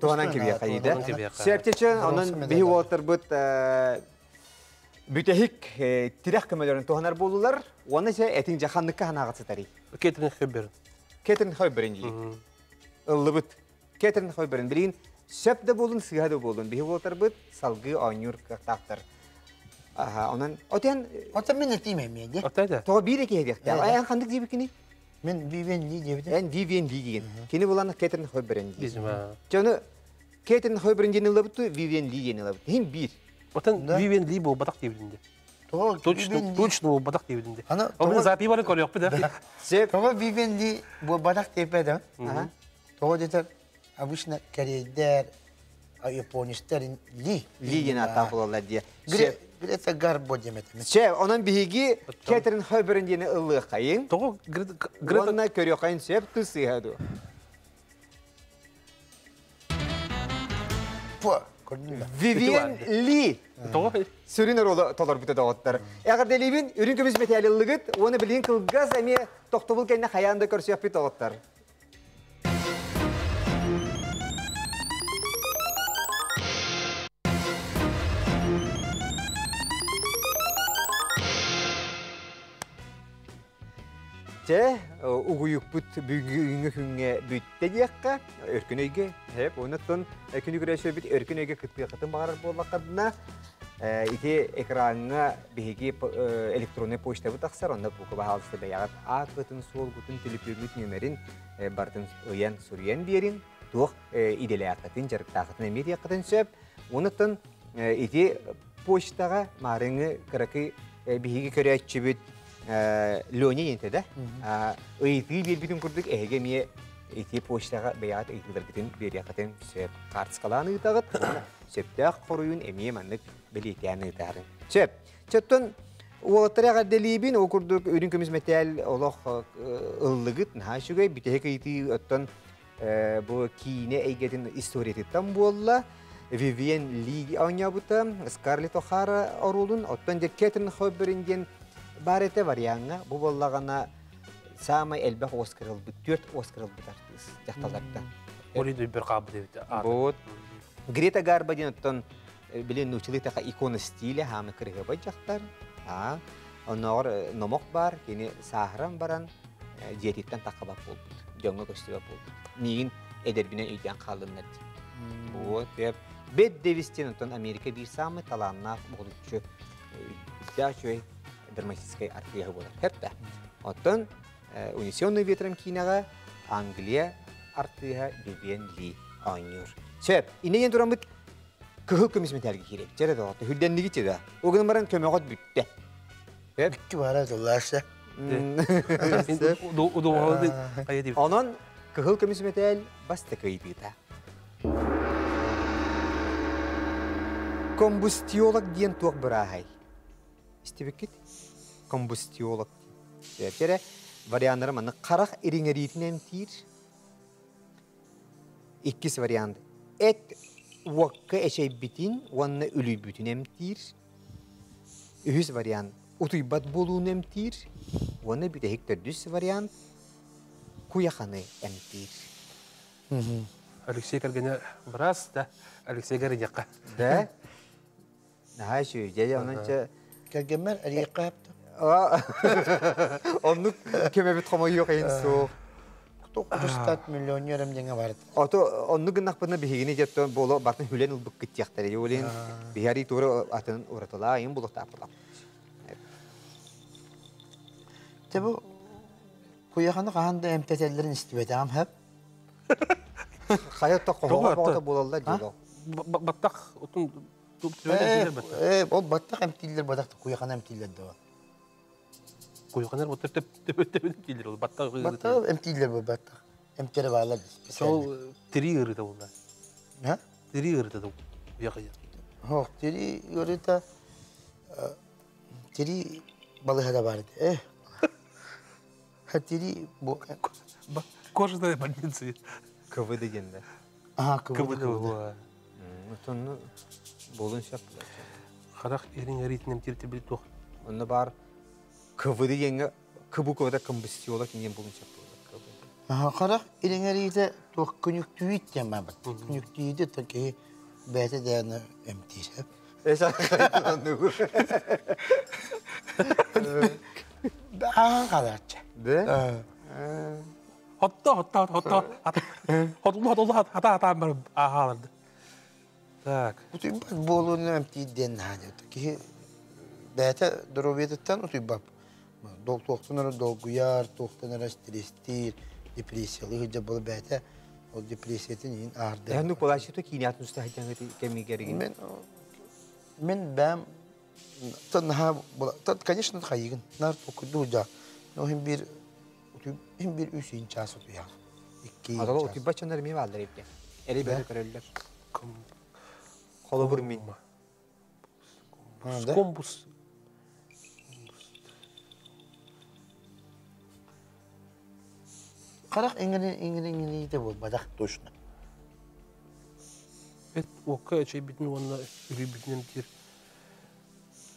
Туһанан кэбиэххэ дейді. Сөптечен, онон биһи уолаттарбыт бүтэһик тирэх көмөлөрүн туһанар буолулар. Уонна се этиң жаханныкка ханаҕат сытарый. Кэтрин Хепберн. Кэтрин Хепберн дии. Ыллыбыт. Кэтрин Хепберн. Билигин сөп да буолун, сыыһа да буолун. Биһи уолаттарбыт салгыы оонньуур кыахтаахтар. Аха, онон отен Ота мин этиим эмиэ дии. Ота да. Тоҕо биир киһи диэхтээх. Эн ханнык диэбиккиний? Мин Вивиен Ли диэбитим. Эн Вивиен Ли диэн. Кини булан Кэтрин Хепберн дии. Бизим. Дьону Кэтрин Хепберн диэн ылабыт, Вивиен Ли диэн ылабыт. Хин биир. Отон Вивиен Ли буолбатах диэбитин дии. Точно, точно буолбатах диэбитин дии. Ол запи бары көрүөхпүт да. Тоҕо Вивиен Ли буолбатах диэппэ да. Тоҕо диэтэр обычно кэриэйдэр, японецтар Ли. Ли диэн ааттаах буолаллар дии. Грета Гарбо диэм этим. Чэ, онон биһиги Кэтрин Хепберн диэни ыллыаххайыҥ. Тоҕо Грета Уонна көрүөххайын сөп тус сыыһа дуу. Пу, көрдүм да. Вивиен Ли Тоҕо сүрүн оруолу толорбута доҕоттор. Эҕэрдэлиибин үрүҥ көмүс мэтээли ыллыгыт, уонна билигин кылгас эмиэ тохтобул кэннэ хайаан да көрсүөхпүт доҕоттор. Чэ, угуйукпут бүгүҥҥү күҥҥэ бүттэ диэххэ, өркүн өйгө, хэп, оннуттан күнү көрөөччүбүт өркүн өйгө кыттыаххытын баҕарар буоллаххытына, ити экраҥҥа биһиги электроннай почтабыт тахсар, онно бука баһаалыста бэйэҕит ааккытын, суолгутун, төлөпүөҥҥүт нүөмэрин барытын ыйан, суруйан биэриҥ, туох идэлээххитин, дьарыктааххытын эмиэ диэххитин сөп. Онуттан ити почтаҕа маарыҥҥы кыракый биһиги көрөөччүбүт Леня диэн да ыйытыы биэрбитин курдук эһиги эмиэ ити почтаҕа бэйэҕит ыйытыыларгытын биэриэххитин сөп. Хаартыскалаан ыытаҕыт, сөптөөх хоруйун эмиэ маннык бэлиэтээн ыытаарын. Сөп. Чөттөн уолаттары эҕэрдэлиибин, ол курдук үрүҥ көмүс мэтээл олох ыллыгыт, наһаа үчүгэй, бүтэһик ыйытыы оттон бу киинэ эйгэтин историятыттан буолла. Вивиен Ли оонньообута, Скарлетт О'Хара оруолун, оттон дьэ Кэтрин Хепберн диэн баар этэ вариаҥҥа. Бу буоллаҕына саамай элбэх Оскар ылбыт, 4 Оскар ылбыт артыыс дьахталлартан. Оли дөйбөр хаалбыт эбит. Вот. Грета Гарбо диэн оттон билин нууччалыы таха икона стиля хаамы кырыһыбай дьахтар. Оннооҕор номох баар, кини сааһыран баран дьиэтиттэн таххабат буолбут, дьоҥҥо көстүбэт буолбут. Миигин эдэрбинэн өйдөөн хааллыннар дии. Вот, Бет Дэвис диэн оттон Америка биир саамай талааннаах уһулуччу үчүгэй драматическай артыыһа буолар. Хэппэ. Оттон «Унесенный ветром» киинэҕэ Англия артыыһа Вивиен Ли оонньуур. Сөп. Иннинэн тураммыт. Кыһыл көмүс мэтээлгэ киирэбит. Чэрэ доҕотто, хүрдэннигит чыга. Ол гынан баран көмөҕөт бүттэ. Икки бара тыллаасы. Онон кыһыл көмүс мэтээл бастакы ыйытыыта. Комбустиолог диэн туох бырааһай? Истибиккит? Комбустиолог. Чэрэ варианнара маннык харах ириҥэриитин эмтиир. Иккис вариант. Эт уокка эчэйбитин уонна үлүйбүтүн эмтиир. Үһүс вариант утуйбат буолууну эмтиир уонна бүтэһик төрдүс вариант куйаханы эмтиир. Алексей кэргэнэ быраас да, Алексей Городякка. Да? Наһаа үчүгэй. Дьэ, онон чэ... Кэргэммэр эриэххэ хапта. Оннук көмөбүт хомойуох иһин суох. Тохтустат миллионерам диэҥэ барыт. Ото оннук гыннахпына биһигини дьэттон боло бартын хүлэн ылбыккыт диэхтэрэ. Олин биһари туора атын уратылаа иин булуктааппыла. Те бу куйаханы хаһан да эмтэтэллэрин истибэтэҕим хэп. Хайа то хоһоҕо боҕото буолаллар дьоло. Баттах отун Э, ол баттах эмтииллэр батах куйаханы эмтииллэр да. Куйаханар баттах төп төп төп эмтииллэр ол баттах. Баттах эмтииллэр бу баттах. Эмтэрэ баалар. Сол тири ыарыта буолла. Ха? Тири ыарыта да куйахая. Хох, тири ыарыта тири балыһа бар э. Тири бу кожаная больница. КВД дегенде. Ага, КВД. Отонну болун сөп. Харах эрин эритинем тирти бил туох. Онно бар КВД дегенге КБКда комбустиолог деген болун сөп. Харах эрин эрите туох күнүктүйүт диэн баар. Күнүктүйүтэ таки бэйэтэ дээнэ эмтиир. Эса Аан халааччы. Да? Хотто, хотто, хотто, хотулу, хотулу, хата, хата, бар ахаларды. Так. Утуйбат буолууну эмтиир диэн наһаа Киһи бэйэтэ доруобуйатыттан утуйбат. Туохтан эрэ долгуйар, туохтан эрэ стресстиир, депрессиялыы сылдьар буола бэйэтэ ол депрессиятын иһин аарды. Эһэнну кулааччыта киинээтин устаһыдьаҥы кэмигэригин. Мен мен бэм наһаа конечно хайыгын нар токуйду жа. Но хим бир хим бир үс ин час утуяр. Икки. Адала утуйбат чоннор эми бааллар эбит. Эри бери көрөллөр. Холобур мин. Комбус. Харах иҥири иҥири иҥириитэ буолбатах точно. Эт уокка эчэйбитин уонна үлүйбүтүн эмтиир.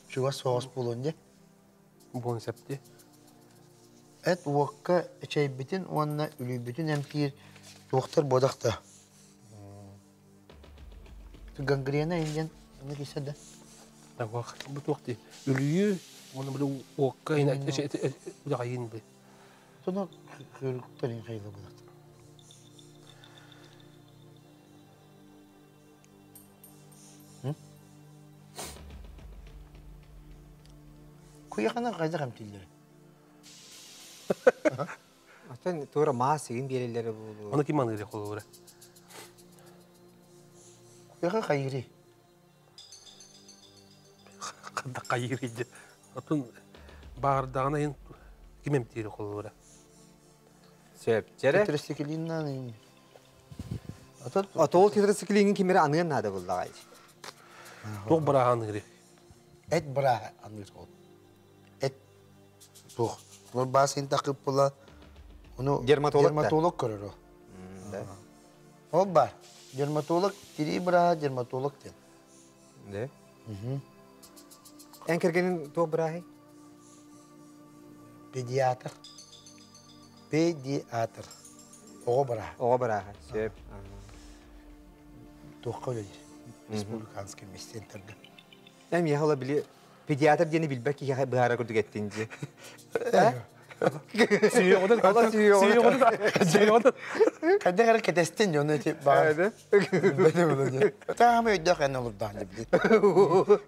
Чугас соҕус буолуон дьэ. Буолун септи. Эт уокка эчэйбитин уонна үлүйбүтүн эмтиир туохтар буодах да. Гангрена индиэн ону кисе да. Табах бу туох дии. Үлүйүү уонна бу уокка удагайын би. Соно хөрүктөрин хайла булат. Куйахана кайда эмтииллэр? Атын туора маас игин биэрэллэрэ буолуо. Аны ким аныыр холобура? Куйаха хайыри. Ханда хайыри дьэ. Атын баардаҕына иһин ким эмтиир холобура? Сөп. Дьэрэ. Тетрациклиннан Атол тетрациклингин кимире аныан наада буллаҕай. Туох бырааһа аныыры? Эт бырааһа аныыр ол. Эт туох. Ол баасын такып була. Ону дерматолог дерматолог көрөр ол. Ол бар. Дерматолог, тири бырааһа дерматолог диэн. Да. Эн кэргэнин туох бырааһый? Педиатр. Педиатр. Оҕо бырааһа. Оҕо бырааһа. Сөп. Туохха үлэлиир? Республиканский медцентрга. Эн миэхэ ола били педиатр диэни билбэт киһиэхэ быһаара курдук эттин дии. Сүйүөҕүнэн. Хайдах эрэ кэтэстин дьону ити баҕар. Билбэтим була дии. Таама өйдөөх эн олордаан дии билин.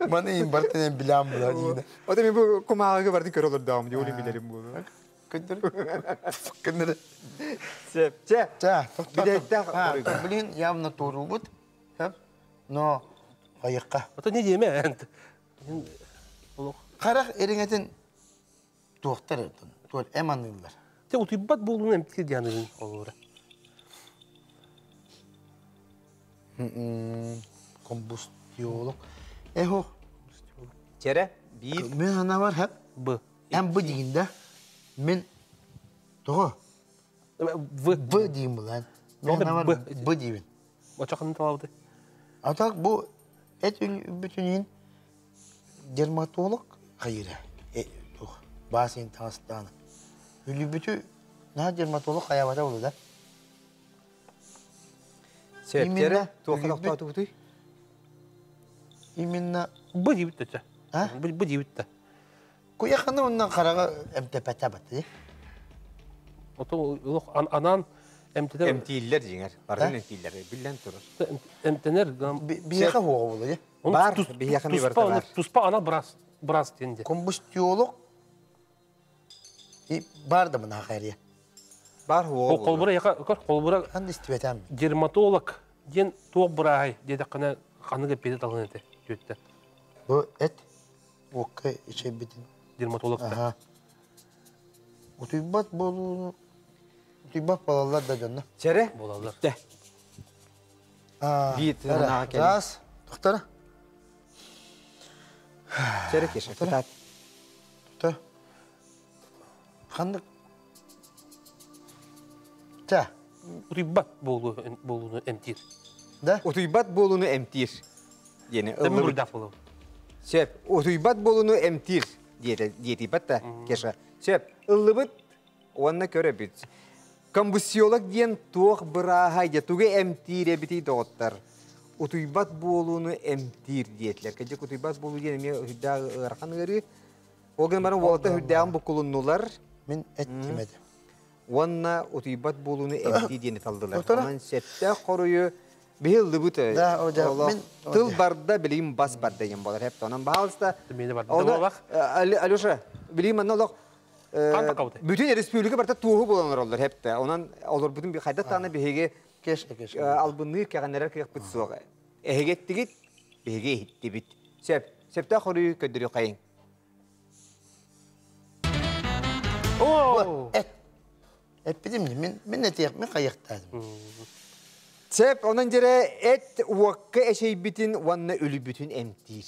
Маны иин бартын эн билэм була дии. Ота мен бу кумааҕыга бардын көрө олордаҕым дии, ол билэрим буолуо. Көндөр. Көндөр. Сөп. Чэ. Чэ, Билэйтэх. Блин, явно туоруубут. Но Хайыққа. Ото не диэме. Харах эриҥэтин туохтар этин. Туох эм аныыллар. Те утуйбат буолуун эмтиир дианырын олура. Комбустиолог. Эхо. Чере, биир. Мен ана бар хеп. Б. Эм б дигинде. Мен тоҕо? В. Б дейм булан. Мен ана бар Б дейбин. Очақын талабыты. А так бу эт бүтүнүн дерматолог хайыра. Тух. Басын тастан. Үлүбүтү на дерматолог хаябата болду да. Септері туохха тохтоотубутуй? Именно Б дейбит да. А? Б дейбит да. Куяханы оннан карага эмтепете баты. Ото анан эмтенер. Эмтииллер жиңер. Бардын эмтииллер. Биллен турur. Эмтенер. Бияха хуга болду. Бар, бияха ми бар. Туспа ана брас брас денде. Комбустиолог и бар да мына хайрия. Бар хуга. Колбура яка колбура. Ханды истибетем. Дерматолог ден туох бырай деде кана каныга педе талган эте жөттө. Бу эт окка ичебитин. Дерматолог. Ага. Утуйбат болу утуйбат балалар да жонно. Чере? Болалар. Де. Бит на кел. Раз, доктор. Чере кеше. Кытат. Доктор. Ханды Та. Утуйбат болу болуну эмтир. Да? Утуйбат болуну эмтир. Дени. Темир болу. Сеп, утуйбат болуну эмтир диети батта кеша. Сеп, ыллыбыт онна көрөбүт. Комбустиолог диэн туох бырааха де туге эмтир эбити доҕоттар. Утуйбат буолууну эмтир диэтилэр. Кэдьик утуйбат буолуу диэн эмиэ үрдээх ыарахан ыарыы. Ол гынан баран уолаттар үрдээҕин буккулуннулар. Мин эттимедим. Уонна утуйбат буолууну эмтии диэни талдылар. Онон сэттээх хоруйу биһи ыллыбыт. Да, о, да, мин Тыл барда билим бас барда диэн буолар. Хеп онон баһаалыста. Мени барда. Алеша, билим манна олох бүтүн республика барта туоху болан олороллор хепте. Онон олор бүтүн би хайда тааны биһиги Кеш, кеш. албынны кәгәннәрер кыяк бит суга. Эһигеттигит биһиги иттибит. Сеп, септә хорую көддөрү кайын. О! Эт. Эт бидим, мен мен этек, мен каяктадым. Сеп, онон жере эт уакка эшейбитин уанна өлүбүтүн эмтир.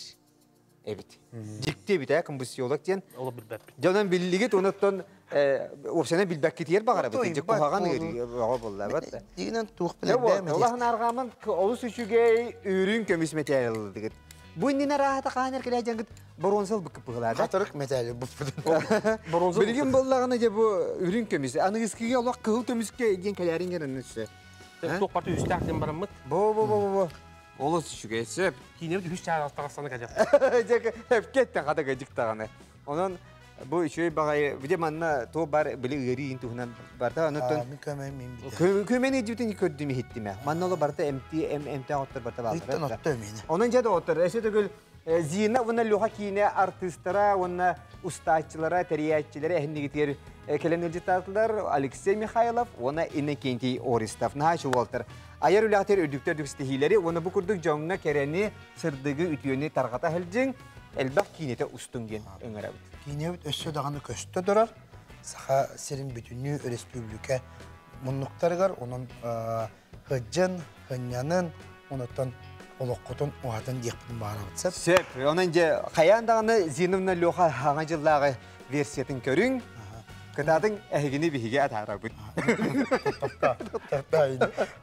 Эбит. Дикте бит, комбустиолог тен. Ола билбәп. Жонон биллигит онуттан опсена билбәк кетер багара бит. Жек кухаган ыгы болла бат. Дигинен тух биле бәме. Аллаһын аргамын олус үчүгей үрүн көмүс металлдыгыт. Бу иннин арахата каанер келе жаңгыт бронзал быкып быгылады. Катырык металли бу. Бронзал. Билген боллагына же бу үрүн көмүс. Аныгыскыга Аллах кыл көмүскө деген келерин генен үсө. Тух парты үстәктен барамыт. Бо бо бо бо. Олус үчүгей сөп. Кинебит үч чагы тагастаны кажап. Жек хепкеттен ката гыжык таганы. Онон бу үчүй багай биде манна то бар били ыри ин тухунан барта онуттан Мен көмөй мен бите. Көмени жибитин көрдүм хиттиме. Манна оло барта МТ М МТ оттор барта бар. Ыттан отто мени. Онон жада оттор. Эсе төгүл Зина уна луха кине артисттара, уна устаачылара, териячилere эхнигитер келен ылжытатылар Алексей Михайлов, уна Иннокентий Ористов. Наха Уолтер. Аяр үләтер үдүктер дүкстихилери, уна бу курдук жоңна керени сырдыгы үтүөнү таргата хелжиң, элбэх кинете устунген өңөрөбүт. Кинебит өссө даганы көстө турар. Саха сирин бүтүнүү республика муннуктарыгар, онун хыджын, хыннянын, онуттан олоққотун уатын диэхпитин баарабытсап. Сөп, онон же хаян даганы Зиновна Леха хаңа жыллагы версиятын көрүң. Кытатын эһигини биһиге атаарабыт.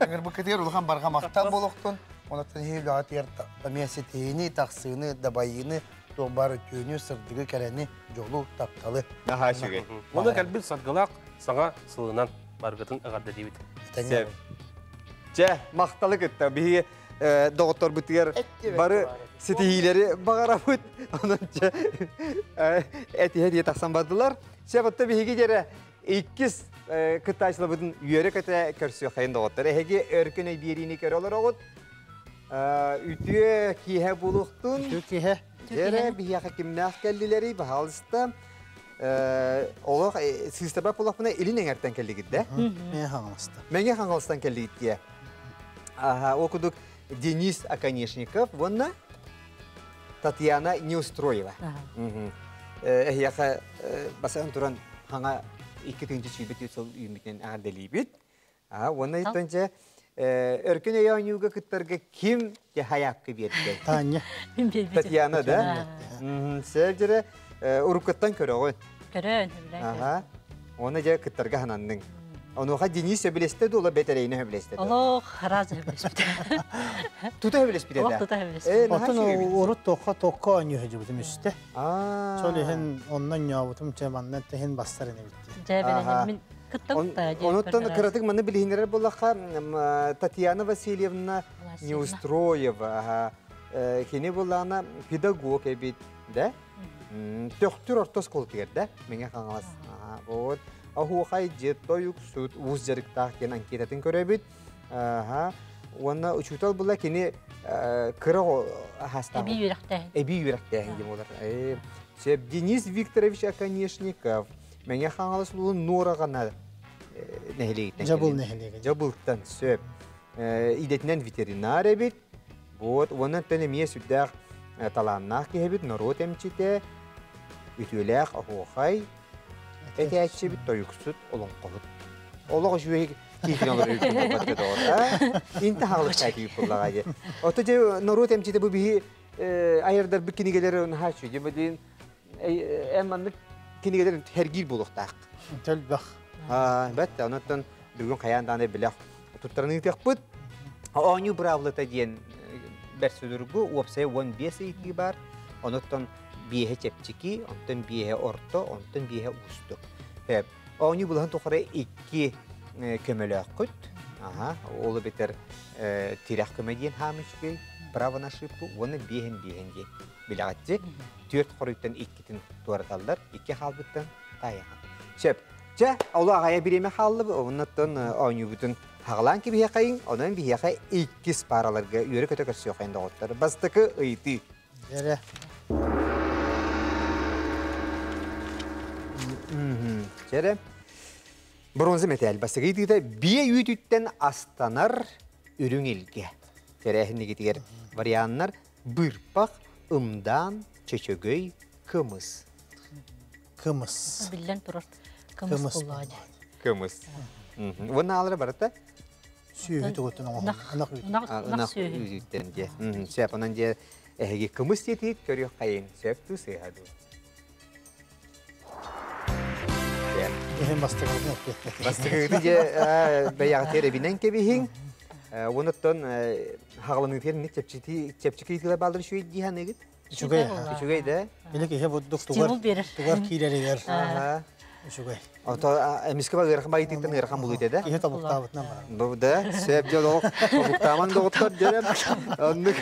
Эгер бу кетер улахан барга мактан болохтун, онуттан хейлүү атер тамиасетини, таксыны, дабайыны, туох түүнү, сырдыгы кэрени, жолу тапталы. Наха шүгэй. Оны кәлбит саргылак саңа сылынан баргытын ыгарды дейбит. Сөп. Же, макталы кытта биһиге доғыттор бытыгар бары сетихилери бағарабыт. Онон же этиһе дие тахсан бардылар. Себетте биһиги жере иккис кыттаачылабытын үйөрө көтө көрсү хайын доғыттар. Эһиги өркөн өйбиэрини көрө олорогут. Үтүө киһэ булуктун. Үтүө киһэ. Жере биһиэхэ кимнээх кэллилери баһаалыста. Олох сыыстаба булахпына илин эңэртэн кэллигит да? Мен хаңалыста. Меңе хаңалыстан кэллигит тие. Ага, окудук Денис Оконешников, вонна? Татьяна Неустроева. Эһиэхэ басан туран хаҥа 2024 сыл үүммүтүнэн эҕэрдэлиибит. Уонна итинчэ өркөн өй оонньууга кыттарга ким хайаакка биэрдэ? Таня. Татьяна, да? Сэр уруккуттан көрөҕүн. Көрөн, Аха. Оны же кыттарга хананныҥ. Онуоха Денис сөбүлэстэ дуола бэтэрэйини сөбүлэстэ. Олох разы сөбүлэспитэ. Тута сөбүлэспитэ да? Тута сөбүлэспитэ. Оттон урут тоққа тоққа оонньуу сылдьыбытым үстэ. Сол иһин онно ньообутум чэ манна тэһин бастар ини битти. Дьэ бэлэнэммин кыттабыт Онуттан кыратык манны билиһиннэрэр буоллахха Татьяна Васильевна Неустроева кини буллаана педагог эбит да? Төхтүр орто оскуолатыгар да Мэҥэ Хаҥалас. Вот оһуохай дьиэ тойук суут уус дьарыктаах диэн анкетатын көрөбүт. Уонна учуутал була кини кыра хаастаах. Эбии үөрэхтээһин. Эбии үөрэхтээһин диэн буолар. Сөп Денис Викторович Оконешников Мэҥэ Хаҥалас улууһун Нуораҕана нэһилиэгиттэн. Дьабыл нэһилиэгэ. Дьабылтан сөп. Идэтинэн ветеринар эбит. Вот, уонна оттон эмиэ сүрдээх талааннаах киһибит, норуот эмчитэ, үтүөлээх оһуохай этээччибит, тойуксут, олоҥхоһут. Олох үчүгэй киһини олорор буолбат доҕор. Инта хаалык киһи буоллаҕа дии. Ото дьэ норуот эмчитэ бу биһи айардарбыт кинигэлэри наһаа үчүгэй. Бу диин эн маннык кинигэлэр хергиир буолуохтаах. Төлбөх. Бэт, онуттан бүгүн хайаан даҕаны бэлэх туттаран ыытыахпыт. Оонньуу быраабылата диэн бэрт судургу, уопсайа 15 ыйытыы баар. Онуттан биэһэ чэпчэки, онтон биэһэ орто, онтон биэһэ уустук. Оонньуу былаһын тухары икки көмөлөөххүт. Аха, ол эбэтэр тирэх көмө диэн хаам үчүгэй, право на ошибку уонна биэһин биэһин диэн билэҕитти. Түөрт хоруйтан иккитин туораталлар, икки хаалбыттан таайахан. Сөп. Чэ, олу аҕайа бириэмэ хааллыбы, оннуттан оонньуубутун хаҕалаан кэбиһиэхэйиҥ, онон биһиэхэ иккис паараларга үөрэ-көтө көрсүөххэйин доҕоттор. Бастакы ыйытыы. Дьэрэ. Дьэрэ. Бронза мэтээл бастакы ыйытыыта биэ үүтүттэн астанар үрүҥ илгэ. Тэрээһиннигитигэр варианнар быырпах, ымдаан, чөчөгөй, кымыс. Кымыс. Биллэн турар кымыс буоллаҕа дии. Кымыс. Уонна аалара барыта? Сүөһү тугуттан оҥоһуллар. Ынах үүтү. Ынах үүтүттэн дии. Сөп, онон дьэ эһиги кымыс диэтигит көрүөх хайын. Сөп дуу, сыыһа дуу? Иһин бастакытын эппиэттэтэ. Бастакыгыты дьэ бэйэҕитигэр эбинэн кэбиһиҥ. Уонуттан хаҕаланыытыгар инник чэпчэки чэпчэки ыйытыылар бааллар үчүгэй дии саныыгыт? Үчүгэй. Үчүгэй да? Или киһи бурдук тугар тугар киирэригэр үчүгэй. Ото эмискэ ба ыарахан байытыттан ыарахан булуу да? Киһи тобуктаабытынан барар. Бу да, сөп дьол олох тобуктааман доҕоттор дьэрем. Оннук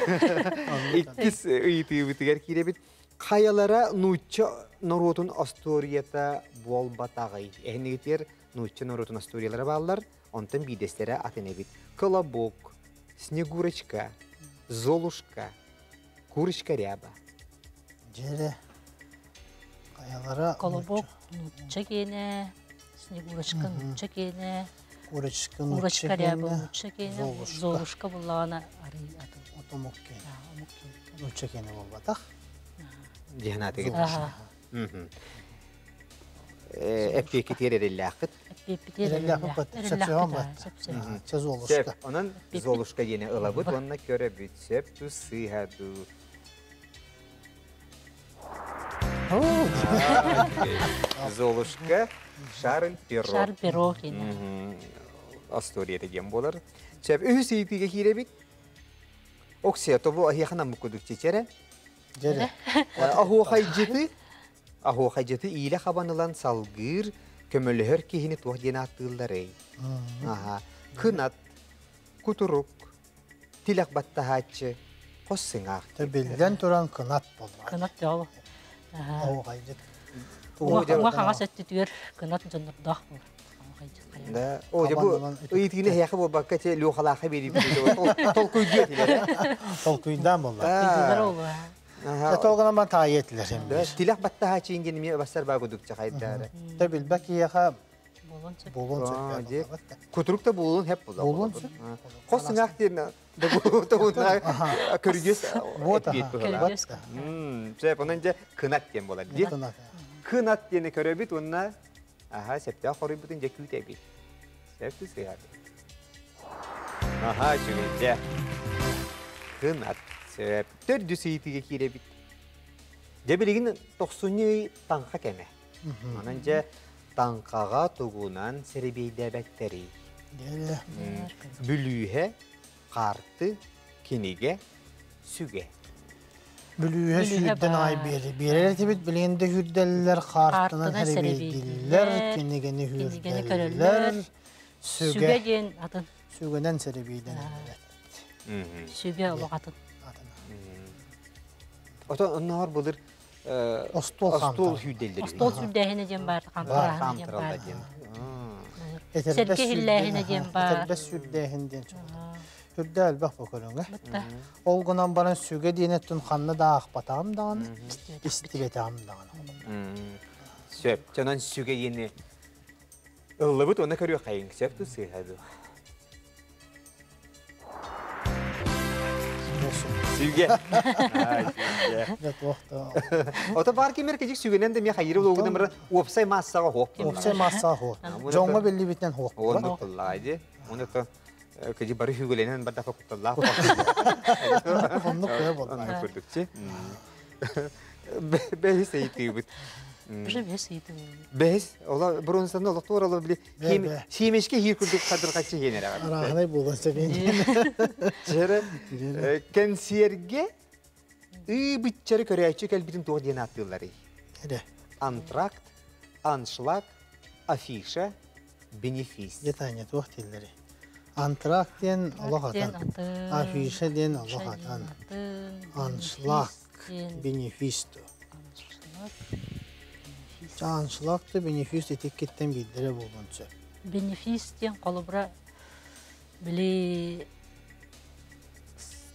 иккис ыйытыыбытыгар киирэбит. Хайалара нуучча норуотун остуоруйата буолбатаҕый? Эһинигитигэр нуучча норуотун остуоруйалара бааллар, онтон биирдэстэрэ атын эбит. Колобок, Снегурочка, Золушка, Курочка ряба. Дьэрэ хайалара Колобок нуучча киэнэ, Снегурочка нуучча киэнэ, Курочка Курочка ряба нуучча киэнэ, Золушка буллаҕына арый атын. Омук киэнэ. Омук киэнэ. Нуучча киэнэ буолбатах. Диэн аатыгыт. Эппиэккитигэр эрэллээххит. Эрэллээхпит. Сөпсөһөн бат. Золушка. Онон Золушка диэни ылабыт уонна көрөбүт. Сөп ту сыыһа дуу. Золушка Шарль Перро. Шарль Перро Остуоруйата диэн буолар. Сөп үһүс ыйытыыга киирэбит. Оксия, тобу аһиэханан муккудук чечерэ. Дьэрэ. Оһуохайдьыты Оһуохайдьыты иилэ хабан ылан салгыыр, көмөлөһөр киһини туох диэн ааттыылларый? Аха. Кынат, кутурук, тилэх баттаһааччы, хос сыҥаах. Биллэн туран кынат буолла. Кынат дьол. Оһуохайдьыт. Уҥа хаҥас өттүтүгэр кынат дьоннордоох буолар. Да. О, дьэ бу ыйытыыны эһиэхэ буолбакка те Лёхалаахха биэриибит толкуйдуо этилэр. Толкуйдаан буолла. Толкуйдуулар олуа. Толгонон бан таайы этилэр. Тилэх баттаһааччы диэн эмиэ бассар баа кудук чахайдаары. Тэ билбэт киһиэхэ Буолуон сөп. Буолуон сөп. Дьэ. Кутурук да буолуон сөп буолуон. Буолуон сөп. Хос сыҥаах диэн тугуна көрүдьүөс Вот эппиэт быһыылаах. Көрүдьүөс. Сөп, онон дьэ кынат диэн буолар дии. Кынат. Кынат диэни көрөбүт уонна аха сөптөөх хоруйбутун дьэ күүтэбит. Сөп сыһар. Аха, үчүгэй дьэ. Кынат. Сөп. Төрдүс ыйытыыга киирэбит. Дьэ билигин тохсунньу ый таҥха кэмэ. Онон дьэ таҥхаҕа тугунан сэрэбиэйдээбэттэрий? Бүлүүһэ, хаарты, кинигэ, сүгэ. Бүлүүһэ сүүрдэн аҕай биэри. Биэрэр этибит, билигин да сүүрдэллэр, хаартынан сэрэбиэйдииллэр, кинигэни сүүрдэллэр. Сүгэ Сүгэ диэн атын. Сүгэнэн сэрэбиэйдэнэллэр. Сүгэ олох атын. Атын. Отон оннооҕор былыр Остуол остуол хаамтарар. сүүрдэллэр. Остуол сүүрдээһинэ диэн баар, хаамтарааһына диэн Хаамтараллар баар. диэн. Этэрбэс Сэргэ иһиллээһинэ диэн баар. Этэрбэс сүүрдээһин диэн Үрдэ элбэх бу көрүҥэ. Бытта. Ол гынан баран сүгэ диэн өттүн ханна да аахпатаҕым даҕаны, истибэтэҕим даҕаны. Сөп. Чонон сүгэ диэни ыллыбыт уонна көрүөххэйиҥ. Сөп ту сыыһа дуу. Сүгэ. Ото бар кимер кежик сүгенен де мен хайыры болугунан бара уопсай массаға хоп. Уопсай массаға хоп. Жоңго беллибитинен хоп. Оны тыллайды. Оны то кежи бары хүгеленен бар дафа кутталлаах. Оннук кое болду. Оннук курдукчи. Бэһис ыйытыыбыт. Уже бэс ыйытыы. Бэһис, ола бронзаны олохтуор ола били химешке хир курдук хадырхаччы хиэнere. Арааһынай буолан сөбүн. Чere кэнсиэргэ ыы-быччары көрөөччү кэлбитин туох диэн ааттыылларый? Эре. Антракт, аншлаг, афиша, бенефис. Дьэ Таня туох дииллэрий? Антракт диэн олох атын. Афиша диэн олох атын. Аншлаг, бенефис дуо? Аншлаг да бенефис итиккиттэн биирдэрэ буолуон сөп. Бенефис диэн холобура били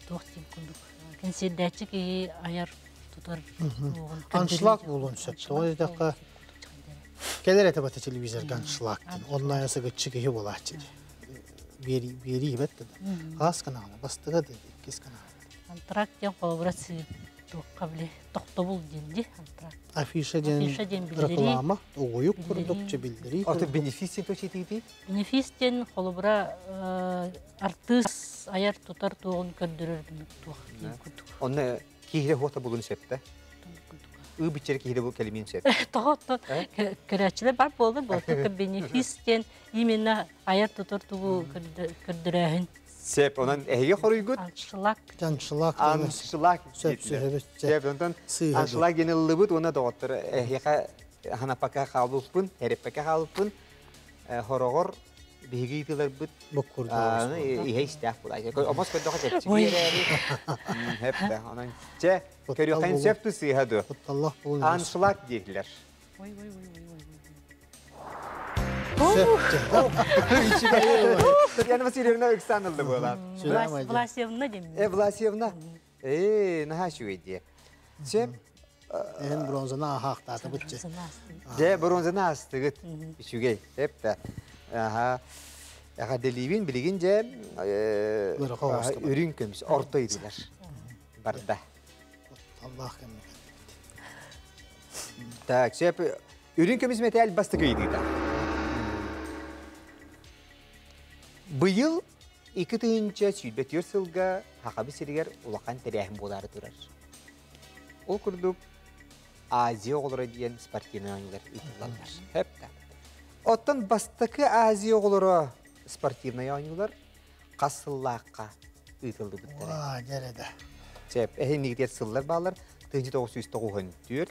туох диэн курдук кэнсиэрдээччи киһи айар тутар Аншлаг буолуон сөп. Тоҕо диэтэххэ кэлэр этэ бата телевизорга аншлаг диэн. Онно сыгыччы киһи буолааччы дии. Биэрии бэт да. Хаас канаҕына бастыга да иккис канаҕына. Антракт диэн холобура сыып туохха били тохтобул диэн дии антракт. Афиша диэн Афиша диэн биллэрии. реклама, угуйук курдук биллэрии. Ото бенефис диэн точитиити? Бенефис диэн холобура артыыс айар тутар туоҕун көрдөрөр туох диэн курдук. Онно киһи хуота булун сөптө. Ыы биччери киһи бу кэлимин сөп. Тоҕо көрөөччүлэр бар буолла буолтука бенефис диэн именно айар тутар тугу көрдөрөөһүн. Сөп, онон эһиги хоруйгут? Аншлаг. Аншлаг. Аншлаг. Сөп, сөп, сөп. Онтон аншлаг диэн ыллыбыт уонна доҕоттор эһиэхэ ханаппакка хаалбыппын, эриппэккэ хаалбыппын. Хороҕор биһиги ыытыларбыт иһэ истээх буолааччы. Омос көрдөхө чэпчэки эрээри. Хөп да. Онон чэ, көрүөххэ сөп ту сыыһа дуо? Кутталлах буолун. Аншлаг диэтилэр. Ой, ой, ой, ой, ой. Татьяна Васильевна ыксаан ылла буолаат. Власьевна диэн. Э, Власьевна. Ээ, наһаа үчүгэй дии. Сөп. Эһин бронзаны аһаахтаата бытчы. Дьэ, бронзаны аастыгыт. Үчүгэй. Эп да. Аха. Эҕэрдэлиибин билигин дьэ үрүҥ көмүс орто ыйдылар. Барда. Аллах кэмҥэ Так, сөп. Үрүҥ көмүс мэтээл бастакы ыйытыыта. Быйыл 2024 сылга Хахабы сиригэр улахан тэрээһин буолаары турар. Ол курдук Азия оҕолоро диэн спортивнай оонньуулар ыытыллаллар. Хөп да. Оттон бастакы Азия оҕолоро спортивнай оонньуулар хас сыллаахха ыытыллыбыттара? Waa, дьэрэ да. Сөп, эһиннигитер сыллар баалар 1994,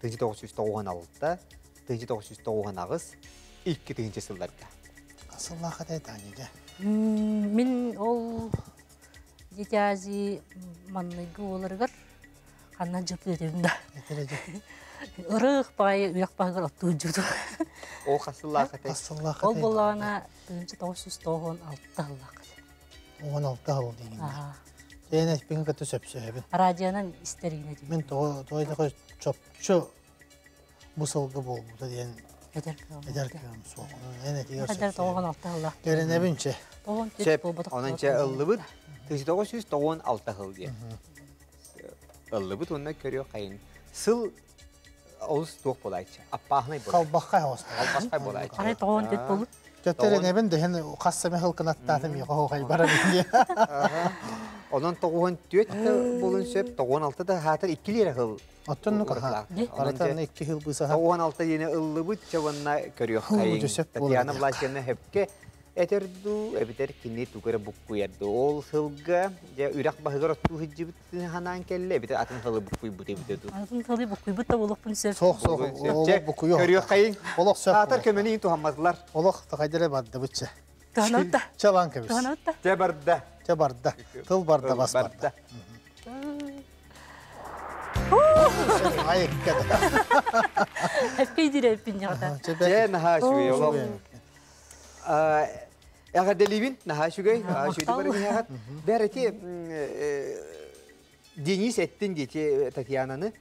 1996, 1998, 2000 сылларга. Сыллаах этэй Таня дьэ. Мин ол Дети Азии манныгы уоларыгар ханна дьыпты да. Этэрэ дьэ. Ырых баайы үрэх баһыгар оттуу дьуту. Ол хас сыллаах этэй? Хас сыллаах Ол этэй? буоллаҕына 1996 сыллаах этэ. 16 сыл диигин. Сен эппиҥ кытта сөпсөһөбүн. Радионан истэригинэ Мин тоҕо тоҕо чопчу бу сылга буолбута диэн Эдэр кыам. Эдэр кыам суох. Эн этигэр Эдэр 96 сыллаах. Эрэнэбин че. Сөп, онон чэ ыллыбыт. 1996 сыл диэн. Ыллыбыт уонна көрүөх хайын. Сыл олус туох буолааччы. Аппааһынай буолааччы. Халбаххай хоста. Халбаххай буолааччы. Арай 94 болут. Төттөрөнебин дэһэн хас сэмэ хылкынаттаатым йохо хай барар дии. Онон 94 болун сөп, 96 да хаатар 2 лира хыл. Оттон ну каха. Барытан 2 хыл бысаха. 96 диэни ыллыбыт, чабанна көрүөх хайын. Татьяна Власьевна хөпкө этерду, эбитер кини тугара буккуярды. Ол сылга же үрэх баһыгар оттуу хыджыбыт ханаан келле, эбитер атын хылы буккуйбут эбите ду. Атын хылы буккуйбут да болуқпун сөп. Соқ, соқ, олох буккуйу. Көрүөх хайын. Олох сөп. Атар көмөнү тухаммазлар. Олох тахайдere бардыбытча. Туһанатта. Чалан кебис. Туһанатта. Те барда. Те барда. Тыл барда, бас барда. Айыкка. Эппей диреппин жағда. Те наха шугай олох. Эҕэрдэлиибин наһаа үчүгэй, үчүгэй бары миһэҕэт. Бәрити Денис эттин дети Татьянаны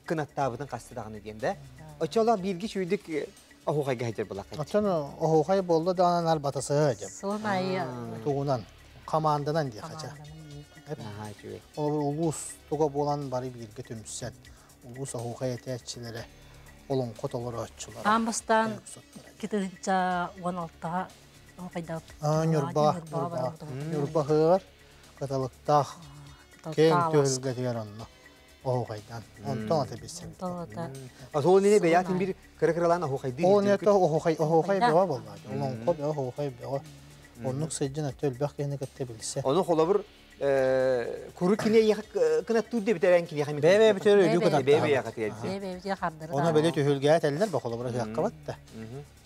кынаттаабытын хасты даҕаны диэн да. Оччолоох биирги сүйдүк оһуохайга сылдьар булаххай. Оттон оһуохай буолла даҕанан арбатасыһы дьэ. Сылын айы. Тугунан, команданан диэ хача. Наһаа үчүгэй. Ол улуус туга буолан бары бииргэ түмсэн, улуус оһуохай этээччилэрэ, олоҥхо толорооччулара. Аан бастаан кытыһынча 16-ға оһуохайдаабыт. Ньурба, Ньурба, Ньурба хыгар кыталыктаах кең түһүлгэтигэр онно оһуохайдан. Онтон ата билсэбит. Ол нене бэйэтин бир кыра-кыралаан оһуохайды. Ол нето оһуохай оһуохай бөҕө буолла. Олоҥхо бөҕө, оһуохай бөҕө. Оннук сылдьан өттө элбэх киһини кытта билсэ. Ону холобур куру кине кынаттуур деп битерен кине хамит. Бэбэ битер өйдүү кытаттаа. Бэбэ яхатыйар. Бэбэ битер хардары. Оны били түһүлгээ тэллэр бу холобура ыһыакка батта.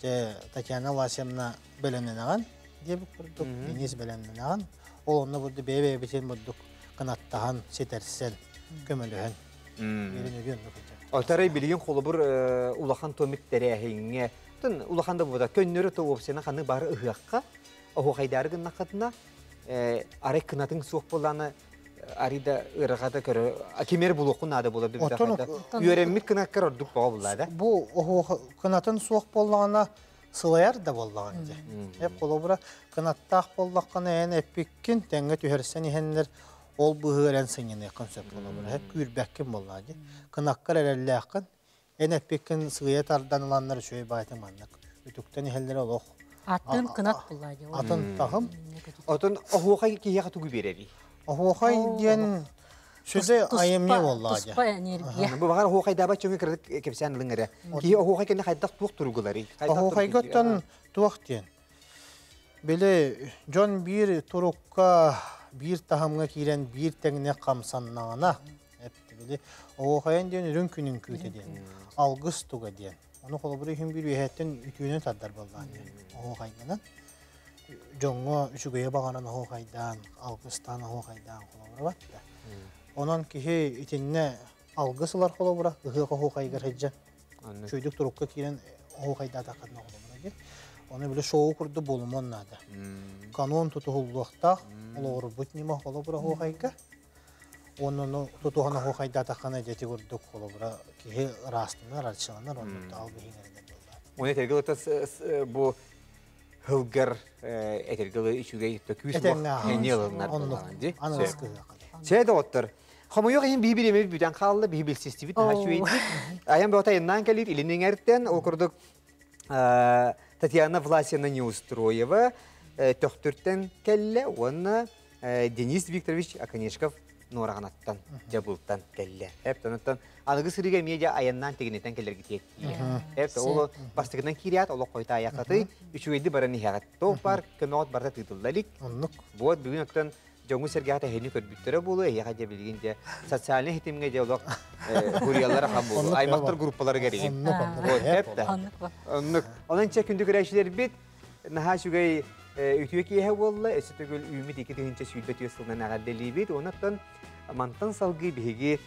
Же Татьяна Васильевна бэлэмнэнэҕэн диэбит курдук, Денис бэлэмнэнэҕэн. Ол онно бурду бэбэ битин бурдук кынаттаһан, ситэрсэн, көмөлөһөн. Биирин өйүн Отарай билигин холобур улахан томик тэрээһиҥҥэ, тын улахан да буода көннөрү то уопсайынан ханнык бары ыһыахха, оһуохайдаары гыннаххытына, арай кынатын суох буоллаана арида ырыгата көрө кимер булуоххун наада буолар үөрэммит кынаккар ордук боҕо буллаа да. Бу оһуох кынатын суох буоллаҕына сылайар да буоллаҕын дьэ. Эп холобура кынаттаах буоллаххына эн эппиккин тэҥҥэ түһэрсэн иһэннэр ол быһыыр эн сынньаныаххын сөп холобура. Эп күүрбэккин буоллаа дьэ. Кынаккар эрэллээххин эн эппиккин сыыйа тардан ыланнар үчүгэй баайтын маннык. Үтүктэн иһэллэр олох. Атын кынат буллаа дьэ. Атын тахым. Отон оһуохай киһиэхэ тугу биэрэрий? Оһуохай диэн сүдэ айымньы буоллаа дьэ. Туспа энергия. Бу баҕар оһуохайдаабат чөҥө кырдык кэпсээн ылыҥ эрэ. Киһи оһуохай кэннэ хайдах туох туругуларый? Оһуохайгыттан туох диэн. Били дьон биир турукка биир таһымҥа киирэн биир тэҥне хамсаннаҕына били оһуохайын диэн үрүҥ күнүн күүтэ диэн. Алгыс туга диэн. Ону холобура иһин биир үөһэттэн үтүөнү тардар буоллаан диэн. Оһуохайданан дьоҥҥо үчүгэйи баҕаран оһуохайдаан, алгыстаан оһуохайдаан холобура батта. Онон киһи итиннэ алгыс ылар холобура, ыһыах оһуохайыгар сылдьан, чүйдүк турукка киирэн оһуохайдаатаххытына холобура дии. Ону били шоу курдук буолумуон наада. Канон тутуһуллуохтаах, олоҕурбут ньыма холобура оһуохайга. Онно тутуһан оһуохайдаатаххына дьэти курдук холобура киһи ыраастанар, арчыланар, оннук алгыһын эрэнэр буоллаа. Оны этэргэ бу хылгар этэргэ үчүгэй күүс ылыннар. Чэ доҕоттор, хомойуох иһин биһи бириэмэбит бүтэн хаалла, биһи билсистибит, наһаа үчүгэйдик. Айан бөҕөтө айаннаан кэлиит, илин эҥэртэн, ол курдук Татьяна Власьевна Неустроева Төхтүртэн кэллэ уонна Денис Викторович Оконешков Нуораҕанаттан, Дьабылтан кэллэ. Эптонуттан аныгы сырыыга эмиэ айаннаан тигинэтэн кэлэргитиэт. Эпто ол бастакынан киириат олох хойта аяқаты үчүгэйди баран иһэҕит. Тоох бар көмөҕөт барда тыытылла илик. Оннук. Буот бүгүн оттон дьоҥу сэргэҕэ тэһини көрбүттэрэ буолуо, эһиэхэ дьэ билигин дьэ социальнай хитимҥэ дьэ олох курьерлар ахан буолуо. Аймактар группалары кэригин. Оннук, оннук. Оннук. Онон чэ күндү көрөөччүлэрбит наһаа үчүгэй үтүө киэһэ буолла. Өссө төгүл үүммүт 2024 сылынан эҕэрдэлиибит. Онон мантан салгыы биһиги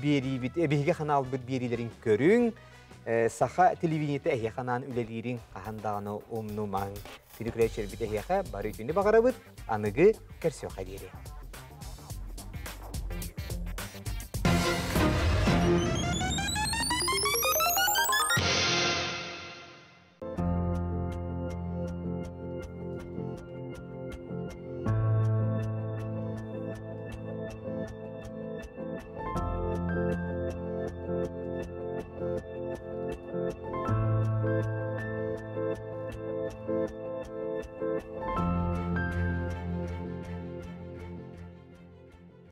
биэриибит, биһиги ханаалбыт биэриилэрин көрүҥ, саха телевидениетэ эһиэхэ анаан үлэлиириҥ хаһан даҕаны умнумаҥ. Күнү көрөөччүлэрбит эһиэхэ бары үтүөнү баҕарабыт, аныгы көрсүөххэ диэри.